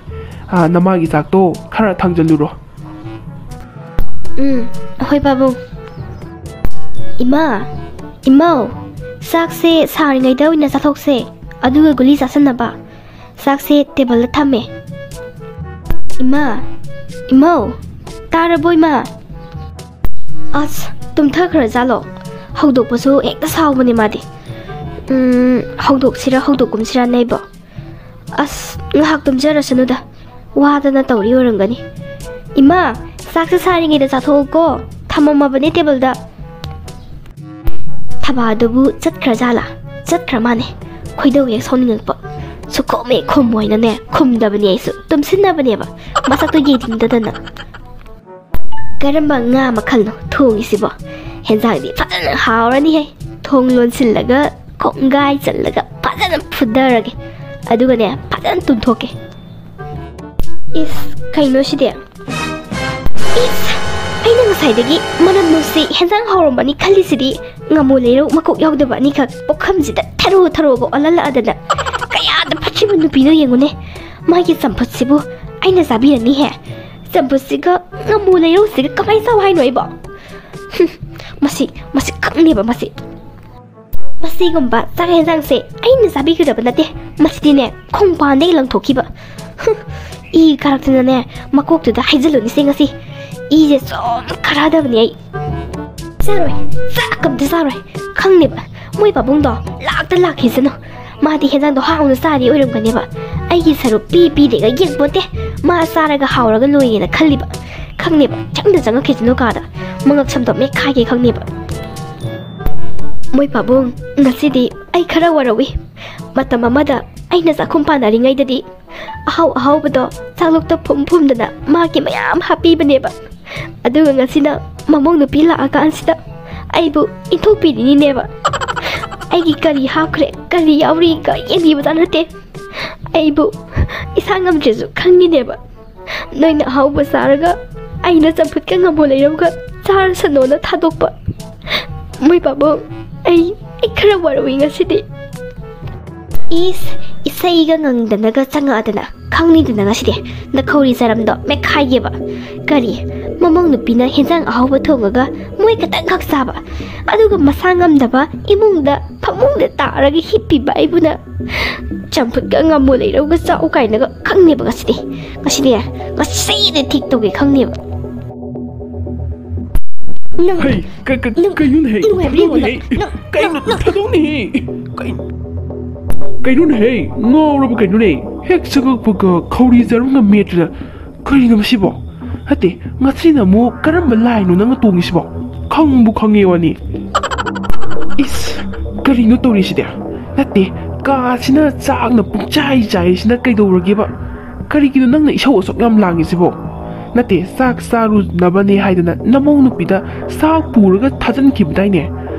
ꯑ, ꯅꯃꯥꯒꯤ ꯆꯥꯛꯇꯣ ꯈꯔ ꯊꯥꯡꯖꯜꯂꯨꯔꯣ꯫ ꯎꯝ, ꯍꯣꯏ ꯄꯥꯕꯨꯡ꯫ ꯏꯃꯥ, ꯏꯃꯧ, ꯆꯥꯛꯁꯦ ꯁꯥꯔꯤꯉꯩꯗ ꯑꯣꯏꯅ ꯆꯥꯊꯣꯛꯁꯦ, ꯑꯗꯨꯒ ꯒꯨꯂꯤ ꯆꯥꯁꯟꯅꯕ꯫ ꯆꯥꯛꯁꯦ ꯇꯦꯕꯜꯗ ꯊꯝꯃꯦ꯫ ꯏꯃꯥ, ꯏꯃꯧ, ꯇꯥꯔꯕꯣ ꯏꯃꯥ? ꯑꯁ, ꯇꯨꯝꯊꯈ꯭ꯔꯖꯥꯠꯂꯣ? ꯍꯧꯗꯣꯛꯄꯁꯨ ꯍꯦꯛꯇ ꯁꯥꯎꯕꯅꯦ ꯃꯥꯗꯤ꯫ ꯎꯝ, ꯍꯧꯗꯣꯛꯁꯤꯔ ꯍꯧꯗꯣꯛꯀꯨꯝꯁꯤꯔꯅꯦ ꯑꯩꯕꯣ꯫ ꯑꯁ, ꯉꯥꯏꯍꯥꯛ ꯇꯨꯝꯖꯔꯁꯅꯨꯗ꯫ ꯋꯥꯗꯅ ꯇꯧꯔꯤ ꯑꯣꯏꯔꯝꯒꯅꯤ꯫ ꯏꯃꯥ, ꯆꯥꯛꯁꯦ ꯁꯥꯔꯤꯉꯩꯗ ꯆꯥꯊꯣꯛꯎꯀꯣ꯫ ꯊꯝꯃꯝꯃꯕꯅꯦ ꯇꯦꯕꯜꯗ꯫ ꯊꯕꯥꯗꯨꯕꯨ ꯆꯠꯈ꯭ꯔꯖꯥꯠꯂꯥ? ꯆꯠꯈ꯭ꯔ ꯃꯥꯅꯦ꯫ ꯈꯣꯏꯗꯧ ꯍꯦꯛ ꯁꯥꯎꯅꯤꯡꯉꯛꯄ꯫ ꯁꯨꯈꯨꯝ ꯍꯦꯛ ꯈꯨꯝꯃꯣꯏꯅꯅꯦ, ꯈꯨꯝꯗꯕꯅꯦ ꯑꯩꯁꯨ꯫ ꯇꯨꯝꯁꯤꯟꯅꯕꯅꯦꯕ꯫ ꯃꯁꯛꯇꯣ ꯌꯦꯡꯅꯤꯡꯗꯗꯅ꯫ ꯀꯔꯝꯕ ꯉꯥ ꯃꯈꯜꯅꯣ ꯊꯣꯡꯉꯤꯁꯤꯕꯣ? ꯍꯦꯟꯖꯥꯡꯗꯤ ꯐꯖꯅ ꯍꯥꯎꯔꯅꯤꯍꯦ꯫ ꯊꯣꯡ ꯂꯣꯟꯁꯤꯜꯂꯒ, ꯈꯣꯡꯒꯥꯏ ꯆꯜꯂꯒ ꯐꯖꯅ ꯐꯨꯊꯔꯒꯦ꯫ ꯑꯗꯨꯒꯅꯦ, ꯐꯖꯅ ꯇꯨꯝꯊꯣꯛꯀꯦ꯫ ꯏꯁ, ꯀꯩꯅꯣ ꯁꯤꯗꯤ? ꯏꯁ! ꯑꯩꯅ ꯉꯁꯥꯏꯗꯒꯤ ꯃꯅꯝ ꯅꯨꯡꯁꯤ, ꯍꯦꯟꯖꯥꯡ ꯍꯥꯎꯔꯝꯃꯅꯤ ꯈꯜꯂꯤꯁꯤꯗꯤ꯫ ꯉꯥꯃꯨ ꯂꯩꯔꯧ ꯃꯀꯣꯛ ꯌꯥꯎꯗꯕ ꯑꯅꯤꯈꯛ ꯄꯨꯈꯝꯁꯤꯗ ꯊꯔꯣ ꯊꯔꯣꯒ ꯑꯣꯜꯍꯜꯂꯛꯑꯗꯅ꯫ ꯀꯌꯥꯗ ꯐꯠꯇ꯭ꯔꯤꯕ ꯅꯨꯄꯤꯅꯣ ꯌꯦꯡꯉꯨꯅꯦ꯫ ꯃꯥꯒꯤ ꯆꯝꯐꯨꯠꯁꯤꯕꯨ ꯑꯩꯅ ꯆꯥꯕꯤꯔꯅꯤꯍꯦ꯫ ꯆꯝꯐꯨꯠꯁꯤꯒ ꯉꯥꯃꯨ ꯂꯩꯔꯧꯁꯤꯒ ꯀꯃꯥꯏꯅ ꯆꯥꯎ ꯍꯥꯏꯅꯣ ꯑꯩꯕꯣ? ꯍꯨꯝ, ꯃꯁꯤ, ꯃꯁꯤ ꯈꯪꯅꯦꯕ ꯃꯁꯤ꯫ ꯃꯁꯤꯒꯨꯝꯕ ꯆꯥꯛ ꯌꯦꯟꯁꯥꯡꯁꯦ ꯑꯩꯅ ꯆꯥꯕꯤꯒꯗꯕ ꯅꯠꯇꯦ꯫ ꯃꯁꯤꯗꯤꯅꯦ, ꯈꯣꯡꯄꯥꯟꯗꯒꯤ ꯂꯪꯊꯣꯛꯈꯤꯕ꯫ ꯍꯨꯝ, ꯏ ꯀꯥꯔꯛꯇꯅꯅꯦ, ꯃꯀꯣꯛꯇꯨꯗ ꯍꯩꯖꯤꯜꯂꯨꯅꯤꯁꯦ ꯉꯁꯤ꯫ ꯏꯁꯦ ꯁꯨꯝ ꯀꯥꯔꯛꯑꯗꯕꯅꯦ ꯑꯩ꯫ ꯆꯥꯔꯣꯏ, ꯆꯥꯛ ꯑꯝꯇ ꯆꯥꯔꯣꯏ꯫ ꯈꯪꯅꯦꯕ, ꯃꯣꯏ ꯄꯥꯕꯨꯡꯗꯣ ꯂꯥꯛꯇ ꯂꯥꯛꯈꯤꯁꯅꯨ꯫ ꯃꯥꯗꯤ ꯍꯦꯟꯖꯥꯡꯗꯣ ꯍꯥꯎꯅ ꯆꯥꯔꯤ ꯑꯣꯏꯔꯝꯒꯅꯦꯕ꯫ ꯑꯩꯒꯤ ꯁꯔꯨꯛ ꯄꯤ ꯄꯤꯗꯦꯒ ꯌꯦꯡꯄꯣꯠꯇꯦ꯫ ꯃꯥ ꯆꯥꯔꯒ ꯍꯥꯎꯔꯒ ꯂꯣꯏꯔꯦꯅ ꯈꯜꯂꯤꯕ꯫ ꯈꯪꯅꯦꯕ, ꯆꯪꯗ ꯆꯪꯉꯛꯈꯤꯁꯅꯨ ꯀꯥꯗ꯫ ꯃꯉꯛ ꯁꯝꯗꯣ ꯃꯦꯠꯈꯥꯏꯒꯦ ꯈꯪꯅꯦꯕ꯫ ꯃꯣꯏ ꯄꯥꯕꯨꯡ, ꯉꯁꯤꯗꯤ ꯑꯩ ꯈꯔ ꯋꯥꯔꯧꯏ꯫ ꯃꯇꯝ ꯑꯃꯗ ꯑꯩꯅ ꯆꯥꯛꯈꯨꯝ ꯄꯥꯟꯅꯔꯤꯉꯩꯗꯗꯤ ꯑꯍꯥꯎ ꯑꯍꯥꯎꯕꯗꯣ ꯆꯥꯛꯂꯨꯛꯇ ꯐꯨꯝ ꯐꯨꯝꯗꯅ ꯃꯥꯒꯤ ꯃꯌꯥꯝ ꯍꯥꯞꯄꯤꯕꯅꯦꯕ꯫ ꯑꯗꯨꯒ ꯉꯁꯤꯅ ꯃꯃꯧ ꯅꯨꯄꯤ ꯂꯥꯛꯑꯀꯥꯟꯁꯤꯗ ꯑꯩꯕꯨ ꯏꯟꯊꯣꯛꯄꯤꯔꯤꯅꯤꯅꯦꯕ꯫ ꯑꯩꯒꯤ ꯀꯔꯤ ꯍꯥꯞꯈ꯭ꯔꯦ, ꯀꯔꯤ ꯌꯥꯎꯔꯤꯒ ꯌꯦꯡꯕꯤꯕꯖꯥꯠ ꯅꯠꯇꯦ꯫ ꯑꯩꯕꯨ ꯏꯁꯥ ꯉꯝꯗ꯭ꯔꯦꯁꯨ ꯈꯪꯉꯤꯅꯦꯕ꯫ ꯅꯣꯏꯅ ꯑꯍꯥꯎꯕ ꯆꯥꯔꯒ ꯑꯩꯅ ꯆꯝꯐꯨꯠꯀ ꯉꯝꯃꯣ ꯂꯩꯔꯝꯒ ꯆꯥꯔꯁꯅꯣꯅ ꯊꯥꯗꯣꯛꯄ꯫ ꯃꯣꯏ ꯄꯥꯕꯨꯡ, ꯑꯩ, ꯑꯩ ꯈꯔ ꯋꯥꯔꯧꯏ ꯉꯁꯤꯗꯤ꯫ ꯏꯁ, ꯏꯁꯩꯒ ꯉꯪꯗꯅꯒ ꯆꯪꯉꯛꯑꯗꯅ ꯈꯪꯅꯤꯗꯅ ꯉꯁꯤꯗꯤ ꯅꯈꯧꯔꯤ ꯆꯔꯝꯗꯣ ꯃꯦꯠꯈꯥꯏꯒꯦꯕ꯫ ꯀꯔꯤ, ꯃꯃꯧ ꯅꯨꯄꯤꯅ ꯍꯦꯟꯖꯥꯡ ꯑꯍꯥꯎꯕ ꯊꯣꯡꯉꯒ ꯃꯣꯏ ꯈꯛꯇꯪꯈꯛ ꯆꯥꯕ, ꯑꯗꯨꯒ ꯃꯁꯥ ꯉꯝꯗꯕ ꯏꯃꯨꯡꯗ ꯐꯃꯨꯡꯗ ꯇꯥꯔꯒ ꯍꯤꯞꯄꯤꯕ ꯑꯩꯕꯨꯅ ꯆꯝꯐꯨꯠꯀ ꯉꯥꯃꯨ ꯂꯩꯔꯧꯒ ꯆꯥꯎ ꯀꯥꯏꯅꯒ ꯈꯪꯅꯦꯕ ꯉꯁꯤꯗꯤ꯫ ꯉꯁꯤꯗꯤ, ꯉꯁꯤꯗꯤ ꯊꯤꯛ ꯇꯧꯒꯦ ꯈꯪꯅꯦꯕ꯫ ꯅꯪ, ꯍꯩ, ꯀ-, ꯀ-, ꯅꯪ ꯀꯩꯅꯣꯅꯦꯍꯦ? ꯅꯨꯡꯉꯥꯏꯕ꯭ꯔꯥ ꯌꯦꯡꯉꯣ, ꯊꯥꯗꯣꯛꯅꯦꯍꯦ꯫ ꯅꯪ, ꯅꯪ, ꯀꯩꯅꯣ? ꯅꯪ, ꯅꯪ꯫ ꯊꯥꯗꯣꯛꯅꯦꯍꯦ꯫ ꯀꯩ-, ꯀꯩꯅꯣꯅꯦꯍꯦ? ꯉꯥꯎꯔꯕ ꯀꯩꯅꯣꯅꯦ? ꯍꯦꯛ ꯆꯪꯉꯛꯄꯒ ꯈꯧꯔꯤ ꯆꯔꯝꯒ ꯃꯦꯠꯇꯅ꯫ ꯀꯔꯤꯅꯣ ꯃꯁꯤꯕꯣ? ꯅꯠꯇꯦ, ꯉꯁꯤꯅ ꯑꯃꯨꯛ ꯀꯔꯝꯕ ꯂꯥꯏꯅꯣ ꯅꯪꯅ ꯇꯣꯡꯉꯤꯁꯤꯕꯣ? ꯈꯪꯕꯨ ꯈꯪꯉꯦ ꯋꯥꯅꯤ꯫ ꯏꯁ, ꯀꯔꯤꯅꯣ ꯇꯧꯔꯤꯁꯤꯗꯤ? ꯅꯠꯇꯦ, ꯀꯥꯁꯤꯅ ꯆꯥꯛꯅ ꯄꯨꯡꯆꯥꯏ ꯆꯥꯏꯔꯤꯁꯤꯅ ꯀꯩꯗꯧꯔꯒꯦꯕ? ꯀꯔꯤꯒꯤꯅꯣ ꯅꯪꯅ ꯏꯁꯧ ꯑꯁꯨꯛ ꯌꯥꯝ ꯂꯥꯡꯉꯤꯁꯤꯕꯣ? ꯅꯠꯇꯦ, ꯆꯥꯛ ꯆꯥꯔꯨꯅꯕꯅꯦ ꯍꯥꯏꯗꯅ ꯅꯃꯧ ꯅꯨꯄꯤꯗ ꯆꯥꯛ ꯄꯨꯔꯒ ꯊꯥꯖꯤꯟꯈꯤꯕꯗꯥꯏꯅꯦ?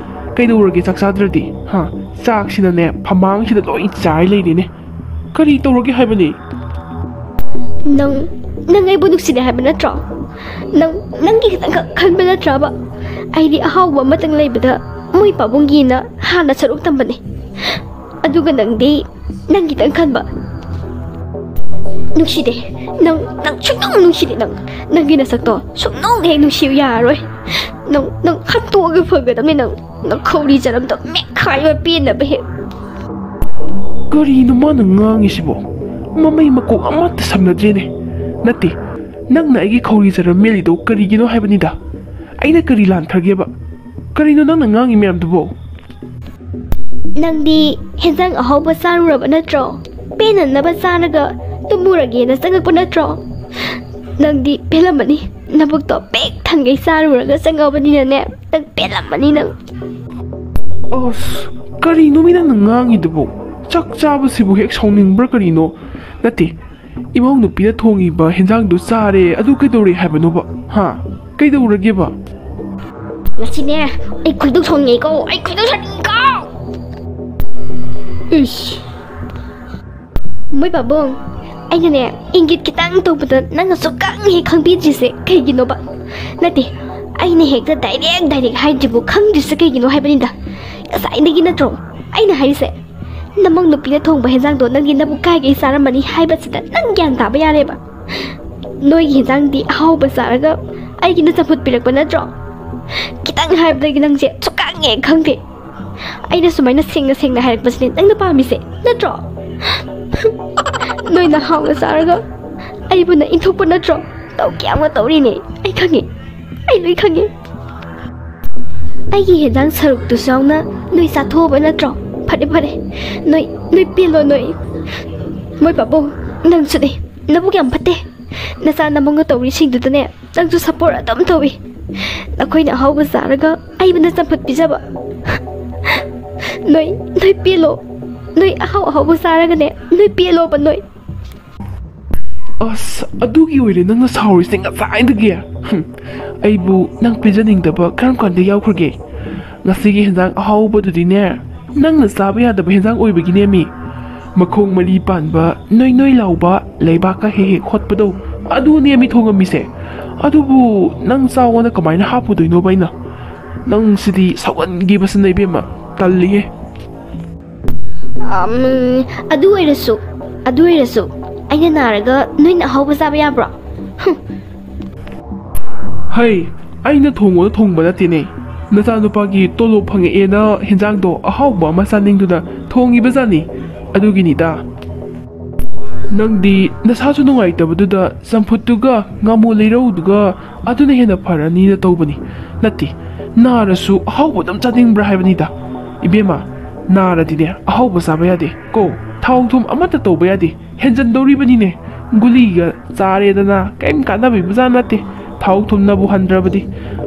ꯀꯩꯗꯧꯔꯒꯦ ꯆꯥꯛ ꯆꯥꯗ꯭ꯔꯗꯤ? ꯍꯥ? ꯆꯥꯛꯁꯤꯅꯅꯦ ꯐꯃꯥꯡꯁꯤꯗ ꯂꯣꯏ ꯆꯥꯏ ꯂꯩꯔꯦꯅꯦ꯫ ꯀꯔꯤ ꯇꯧꯔꯒꯦ ꯍꯥꯏꯕꯅꯤ? ꯅꯪ, ꯅꯪ ꯑꯩꯕꯨ ꯅꯨꯡꯁꯤꯗꯦ ꯍꯥꯏꯕ ꯅꯠꯇ꯭ꯔꯣ? ꯅꯪ, ꯅꯪꯒꯤ ꯈꯤꯇꯪꯈꯛ ꯈꯟꯕ ꯅꯠꯇ꯭ꯔꯕ? ꯑꯩꯗꯤ ꯑꯍꯥꯎꯕ ꯑꯃꯇꯪ ꯂꯩꯕꯗ ꯃꯣꯏ ꯄꯥꯕꯨꯡꯒꯤꯅ ꯍꯥꯟꯅ ꯁꯔꯨꯛ ꯇꯝꯕꯅꯦ꯫ ꯑꯗꯨꯒ ꯅꯪꯗꯤ ꯅꯪ ꯈꯤꯇꯪ ꯈꯟꯕ꯫ ꯅꯨꯡꯁꯤꯗꯦ꯫ ꯅꯪ, ꯅꯪ ꯁꯨꯡꯅꯨꯡ ꯅꯨꯡꯁꯤꯗꯦ ꯅꯪ꯫ ꯅꯪꯒꯤ ꯅꯁꯛꯇꯣ ꯁꯨꯡꯅꯨꯡ ꯍꯦꯛ ꯅꯨꯡꯁꯤꯌꯨ ꯌꯥꯔꯔꯣꯏ꯫ ꯅꯪ, ꯅꯪ ꯍꯟꯇꯣꯛꯑꯒ ꯐꯒꯗꯕꯅꯤ ꯅꯪ꯫ ꯅꯈꯧꯔꯤ ꯆꯅꯝꯗꯣ ꯃꯦꯠꯈꯥꯏꯕ ꯄꯦꯟꯅꯕ ꯍꯦꯛ꯫ ꯀꯔꯤꯅꯣ ꯃꯥꯅ ꯉꯥꯡꯉꯤꯁꯤꯕꯣ? ꯃꯃꯩ ꯃꯀꯣꯛ ꯑꯃꯠꯇ ꯁꯝꯅꯗ꯭ꯔꯦꯅꯦ꯫ ꯅꯠꯇꯦ, ꯅꯪꯅ ꯑꯩꯒꯤ ꯈꯧꯔꯤ ꯆꯅꯝ ꯃꯦꯠꯂꯤꯗꯣ ꯀꯔꯤꯒꯤꯅꯣ ꯍꯥꯏꯕꯅꯤꯗ꯫ ꯑꯩꯅ ꯀꯔꯤ ꯂꯥꯟꯈ꯭ꯔꯒꯦꯕ? ꯀꯔꯤꯅꯣ ꯅꯪꯅ ꯉꯥꯡꯉꯤ ꯃꯌꯥꯝꯗꯨꯕꯣ? ꯅꯪꯗꯤ ꯍꯦꯟꯖꯥꯡ ꯑꯍꯥꯎꯕ ꯆꯥꯔꯨꯔꯕ ꯅꯠꯇ꯭ꯔꯣ? ꯄꯦꯟꯅꯅꯕ ꯆꯥꯔꯒ ꯇꯨꯝꯃꯨꯔꯒꯦꯅ ꯆꯪꯉꯛꯄ ꯅꯠꯇ꯭ꯔꯣ? ꯅꯪꯗꯤ ꯄꯦꯜꯂꯝꯃꯅꯤ꯫ ꯅꯕꯨꯛꯇꯣ ꯄꯤꯛ ꯊꯟꯒꯩ ꯆꯥꯔꯨꯔꯒ ꯆꯪꯉꯕꯅꯤꯅꯅꯦ, ꯅꯪ ꯄꯦꯜꯂꯝꯃꯅꯤ ꯅꯪ꯫ ꯑꯁ, ꯀꯔꯤꯅꯣ ꯃꯤ ꯅꯪꯅ ꯉꯥꯡꯉꯤꯗꯨꯕꯨ? ꯆꯥꯛ ꯆꯥꯕꯁꯤꯕꯨ ꯍꯦꯛ ꯁꯥꯎꯅꯤꯡꯕ꯭ꯔꯥ ꯀꯔꯤꯅꯣ? ꯅꯠꯇꯦ, ꯏꯃꯧ ꯅꯨꯄꯤꯅ ꯊꯣꯡꯉꯤꯕ ꯍꯦꯟꯖꯥꯡꯗꯨ ꯆꯥꯔꯦ, ꯑꯗꯨ ꯀꯩꯗꯧꯔꯦ ꯍꯥꯏꯕꯅꯣꯕ? ꯍꯥ? ꯀꯩꯗꯧꯔꯒꯦꯕ? ꯉꯁꯤꯅꯦ, ꯑꯩ ꯈꯣꯏꯗꯧ ꯁꯥꯎꯅꯤꯡꯉꯦꯀꯣ, ꯑꯩ ꯈꯣꯏꯗꯧ ꯁꯥꯎꯅꯤꯡꯉꯦꯀꯣ꯫ ꯏꯁ꯫ ꯃꯣꯏ ꯄꯥꯕꯨꯡ, ꯑꯩꯅꯅꯦ, ꯏꯪꯒꯤꯠ ꯈꯤꯇꯪ ꯇꯧꯕꯗ ꯅꯪꯅ ꯁꯨꯛꯈꯪ ꯍꯦꯛ ꯈꯪꯕꯤꯗ꯭ꯔꯤꯁꯦ ꯀꯩꯒꯤꯅꯣꯕ? ꯅꯠꯇꯦ, ꯑꯩꯅ ꯍꯦꯛꯇ ꯗꯥꯏꯔꯦꯛ ꯗꯥꯏꯔꯦꯛ ꯍꯥꯏꯗ꯭ꯔꯤꯕꯨ ꯈꯪꯗ꯭ꯔꯤꯁꯦ ꯀꯩꯒꯤꯅꯣ ꯍꯥꯏꯕꯅꯤꯗ꯫ ꯉꯁꯥꯏꯗꯒꯤ ꯅꯠꯇ꯭ꯔꯣ ꯑꯩꯅ ꯍꯥꯏꯔꯤꯁꯦ? ꯅꯃꯧ ꯅꯨꯄꯤꯅ ꯊꯣꯡꯕ ꯍꯦꯟꯖꯥꯡꯗꯣ ꯅꯪꯗꯤ ꯅꯕꯨꯛ ꯀꯥꯏꯒꯩ ꯆꯥꯔꯝꯃꯅꯤ ꯍꯥꯏꯕꯁꯤꯗ ꯅꯪ ꯒ꯭ꯌꯥꯟ ꯇꯥꯕ ꯌꯥꯔꯦꯕ꯫ ꯅꯣꯏꯒꯤ ꯍꯦꯟꯖꯥꯡꯗꯤ ꯑꯍꯥꯎꯕ ꯆꯥꯔꯒ ꯑꯩꯒꯤꯅ ꯆꯝꯐꯨꯠ ꯄꯤꯔꯛꯄ ꯅꯠꯇ꯭ꯔꯣ? ꯈꯤꯇꯪ ꯍꯥꯏꯕꯗꯒꯤ ꯅꯪꯁꯦ ꯁꯨꯛꯈꯪ ꯍꯦꯛ ꯈꯪꯗꯦ꯫ ꯑꯩꯅ ꯁꯨꯃꯥꯏꯅ ꯁꯦꯡꯅ ꯁꯦꯡꯅ ꯍꯥꯏꯔꯛꯄꯁꯤꯅꯦ ꯅꯪꯅ ꯄꯥꯝꯃꯤꯁꯦ ꯅꯠꯇ꯭ꯔꯣ? ꯅꯣꯏꯅ ꯍꯥꯎꯅ ꯆꯥꯔꯒ ꯑꯩꯕꯨꯅ ꯏꯟꯊꯣꯛꯄ ꯅꯠꯇ꯭ꯔꯣ? ꯇꯧꯒꯦ ꯌꯥꯝꯅ ꯇꯧꯔꯤꯅꯦ꯫ ꯑꯩ ꯈꯪꯉꯦ, ꯑꯩ ꯂꯣꯏ ꯈꯪꯉꯦ꯫ ꯑꯩꯒꯤ ꯍꯦꯟꯖꯥꯡ ꯁꯔꯨꯛꯇꯨꯁꯨ ꯌꯥꯎꯅ ꯅꯣꯏ ꯆꯥꯊꯣꯛꯑꯕ ꯅꯠꯇ꯭ꯔꯣ? ꯐꯔꯦ, ꯐꯔꯦ, ꯅꯣꯏ, ꯅꯣꯏ ꯄꯦꯜꯂꯣ ꯅꯣꯏ꯫ ꯃꯣꯏ ꯄꯥꯕꯨꯡ, ꯅꯪꯁꯨꯅꯦ, ꯅꯕꯨꯛ ꯌꯥꯝ ꯐꯠꯇꯦ꯫ ꯅꯆꯥ ꯅꯃꯧꯅ ꯇꯧꯔꯤꯁꯤꯡꯗꯨꯗꯅꯦ ꯅꯪꯁꯨ ꯁꯞꯄꯣꯔꯠ ꯑꯗꯨꯝ ꯇꯧꯏ꯫ ꯅꯈꯣꯏꯅ ꯑꯍꯥꯎꯕ ꯆꯥꯔꯒ ꯑꯩꯕꯨꯅ ꯆꯝꯐꯨꯠ ꯄꯤꯖꯕ꯫ ꯅꯣꯏ, ꯅꯣꯏ ꯄꯦꯜꯂꯣ꯫ ꯅꯣꯏ ꯑꯍꯥꯎ ꯑꯍꯥꯎꯕ ꯆꯥꯔꯒꯅꯦ, ꯅꯣꯏ ꯄꯦꯜꯂꯣꯕ ꯅꯣꯏ꯫ ꯑꯁ, ꯑꯗꯨꯒꯤ ꯑꯣꯏꯔꯦ ꯅꯪꯅ ꯁꯥꯎꯔꯤꯁꯦ ꯉꯁꯥꯏꯗꯒꯤ? ꯍꯨꯝ, ꯑꯩꯕꯨ ꯅꯪ ꯄꯤꯖꯅꯤꯡꯗꯕ ꯀꯔꯝ ꯀꯥꯟꯗ ꯌꯥꯎꯈ꯭ꯔꯒꯦ? ꯉꯁꯤꯒꯤ ꯍꯦꯟꯖꯥꯡ ꯑꯍꯥꯎꯕꯗꯨꯗꯤꯅꯦ, ꯅꯪꯅ ꯆꯥꯕ ꯌꯥꯗꯕ ꯍꯦꯟꯖꯥꯡ ꯑꯣꯏꯕꯒꯤꯅꯦꯃꯤ꯫ ꯃꯈꯣꯡ ꯃꯔꯤ ꯄꯥꯟꯕ, ꯅꯣꯏ ꯅꯣꯏ ꯂꯥꯎꯕ, ꯂꯩꯕꯥꯛꯀ ꯍꯦꯛ ꯍꯦꯛ ꯍꯣꯠꯄꯗꯣ, ꯑꯗꯨꯅꯦꯃꯤ ꯊꯣꯡꯉꯝꯃꯤꯁꯦ꯫ ꯑꯗꯨꯕꯨ ꯅꯪ ꯆꯥꯎꯑꯣꯅ ꯀꯃꯥꯏꯅ ꯍꯥꯞꯄꯨꯗꯣꯏꯅꯣꯕ ꯑꯩꯅ? ꯅꯪ ꯁꯤꯗꯤ ꯁꯥꯎꯒꯟꯈꯤꯕꯁꯤꯅ ꯏꯕꯦꯝꯃ, ꯇꯜꯂꯤꯍꯦ꯫ ꯑꯝ, ꯑꯗꯨ ꯑꯣꯏꯔꯁꯨ, ꯑꯗꯨ ꯑꯣꯏꯔꯁꯨ, ꯑꯩꯅ ꯅꯥꯔꯒ ꯅꯣꯏꯅ ꯑꯍꯥꯎꯕ ꯆꯥꯕ ꯌꯥꯕ꯭ꯔꯣ? ꯍꯨꯝ꯫ ꯍꯩ, ꯑꯩꯅ ꯊꯣꯡꯉꯣꯅ ꯊꯣꯡꯕ ꯅꯠꯇꯦꯅꯦ꯫ ꯅꯆꯥꯅꯨꯄꯥꯒꯤ ꯇꯣꯂꯣꯞ ꯐꯪꯉꯛꯑꯦꯅ ꯍꯦꯟꯖꯥꯡꯗꯣ ꯑꯍꯥꯎꯕ ꯑꯃ ꯆꯥꯅꯤꯡꯗꯨꯅ ꯊꯣꯡꯉꯤꯕꯖꯥꯠꯅꯤ꯫ ꯑꯗꯨꯒꯤꯅꯤꯗ꯫ ꯅꯪꯗꯤ ꯅꯁꯥꯁꯨ ꯅꯨꯡꯉꯥꯏꯇꯕꯗꯨꯗ ꯆꯝꯐꯨꯠꯇꯨꯒ ꯉꯥꯃꯨ ꯂꯩꯔꯧꯗꯨꯒ ꯑꯗꯨꯅ ꯍꯦꯟꯅ ꯐꯔꯅꯤꯅ ꯇꯧꯕꯅꯤ꯫ ꯅꯠꯇꯦ, ꯅꯥꯔꯁꯨ ꯑꯍꯥꯎꯕ ꯑꯗꯨꯝ ꯆꯥꯅꯤꯡꯕ꯭ꯔꯥ ꯍꯥꯏꯕꯅꯤꯗ꯫ ꯏꯕꯦꯝꯃ, ꯅꯥꯔꯗꯤꯅꯦ ꯑꯍꯥꯎꯕ ꯆꯥꯕ ꯌꯥꯗꯦ ꯀꯣ꯫ ꯊꯥꯎ ꯊꯨꯝ ꯑꯃꯠꯇ ꯇꯧꯕ ꯌꯥꯗꯦ꯫ ꯍꯦꯟꯖꯟꯗꯧꯔꯤꯕꯅꯤꯅꯦ꯫ ꯒꯨꯂꯤꯒ ꯆꯥꯔꯦꯗꯅ ꯀꯔꯤꯝ ꯀꯥꯟꯅꯕꯤꯕꯖꯥꯠ ꯅꯠꯇꯦ꯫ ꯊꯥꯎ ꯊꯨꯝꯅꯕꯨ ꯍꯟꯗ꯭ꯔꯕꯗꯤ꯫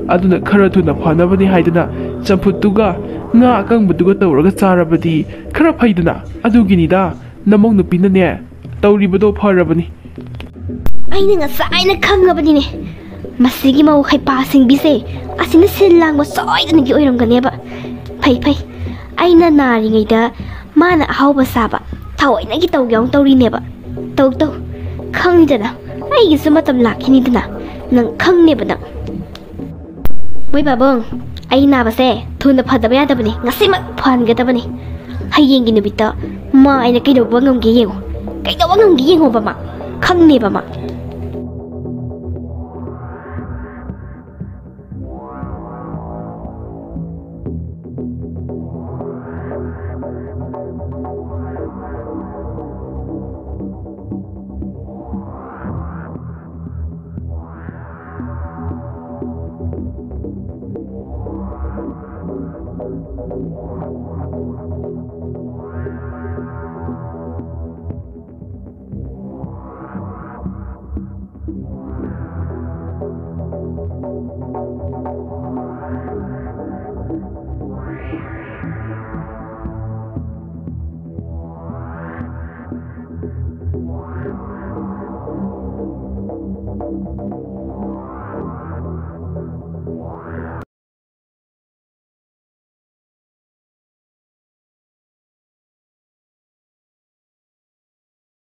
ꯑꯗꯨꯅ ꯈꯔ ꯊꯨꯅ ꯐꯅꯕꯅꯤ ꯍꯥꯏꯗꯅ ꯆꯝꯐꯨꯠꯇꯨꯒ ꯉꯥ ꯑꯀꯪꯕꯗꯨꯒ ꯇꯧꯔꯒ ꯆꯥꯔꯕꯗꯤ ꯈꯔ ꯐꯩꯗꯅ꯫ ꯑꯗꯨꯒꯤꯅꯤꯗ꯫ ꯅꯃꯧ ꯅꯨꯄꯤꯅꯅꯦ, ꯇꯧꯔꯤꯕꯗꯣ ꯐꯔꯕꯅꯤ꯫ ꯑꯩꯅ ꯉꯁꯥꯏꯅ ꯈꯪꯉꯕꯅꯤꯅꯦ꯫ ꯃꯁꯤꯒꯤ ꯃꯧ ꯍꯩꯄꯥ ꯁꯤꯡꯕꯤꯁꯦ ꯑꯁꯤꯅ ꯁꯤꯜ ꯂꯥꯡꯕ ꯁꯣꯏꯗꯅꯒꯤ ꯑꯣꯏꯔꯝꯒꯅꯦꯕ꯫ ꯐꯩ ꯐꯩ, ꯑꯩꯅ ꯅꯥꯔꯤꯉꯩꯗ ꯃꯥꯅ ꯑꯍꯥꯎꯕ ꯆꯥꯕ ꯊꯑꯣꯏꯅꯒꯤ ꯇꯧꯒꯦ ꯌꯥꯎꯅ ꯇꯧꯔꯤꯅꯦꯕ꯫ ꯇꯧ ꯇꯧ, ꯈꯪꯗꯅ ꯑꯩꯒꯤꯁꯨ ꯃꯇꯝ ꯂꯥꯛꯈꯤꯅꯤꯗꯅ꯫ ꯅꯪ ꯈꯪꯅꯦꯕ ꯅꯪ꯫ ꯃꯣꯏ ꯄꯥꯕꯨꯡ, ꯑꯩ ꯅꯥꯕꯁꯦ ꯊꯨꯅ ꯐꯗꯕ ꯌꯥꯗꯕꯅꯤ꯫ ꯉꯁꯤꯃꯛ ꯐꯍꯟꯒꯗꯕꯅꯤ꯫ ꯍꯌꯦꯡꯒꯤ ꯅꯨꯃꯤꯠꯇ ꯃꯥ ꯑꯩꯅ ꯀꯩꯗꯧꯕ ꯉꯝꯒꯦ ꯌꯦꯡꯉꯨ꯫ ꯀꯩꯗꯧꯕ ꯉꯝꯒꯦ ꯌꯦꯡꯉꯣꯕ ꯃꯥ꯫ ꯈꯪꯅꯦꯕ ꯃꯥ꯫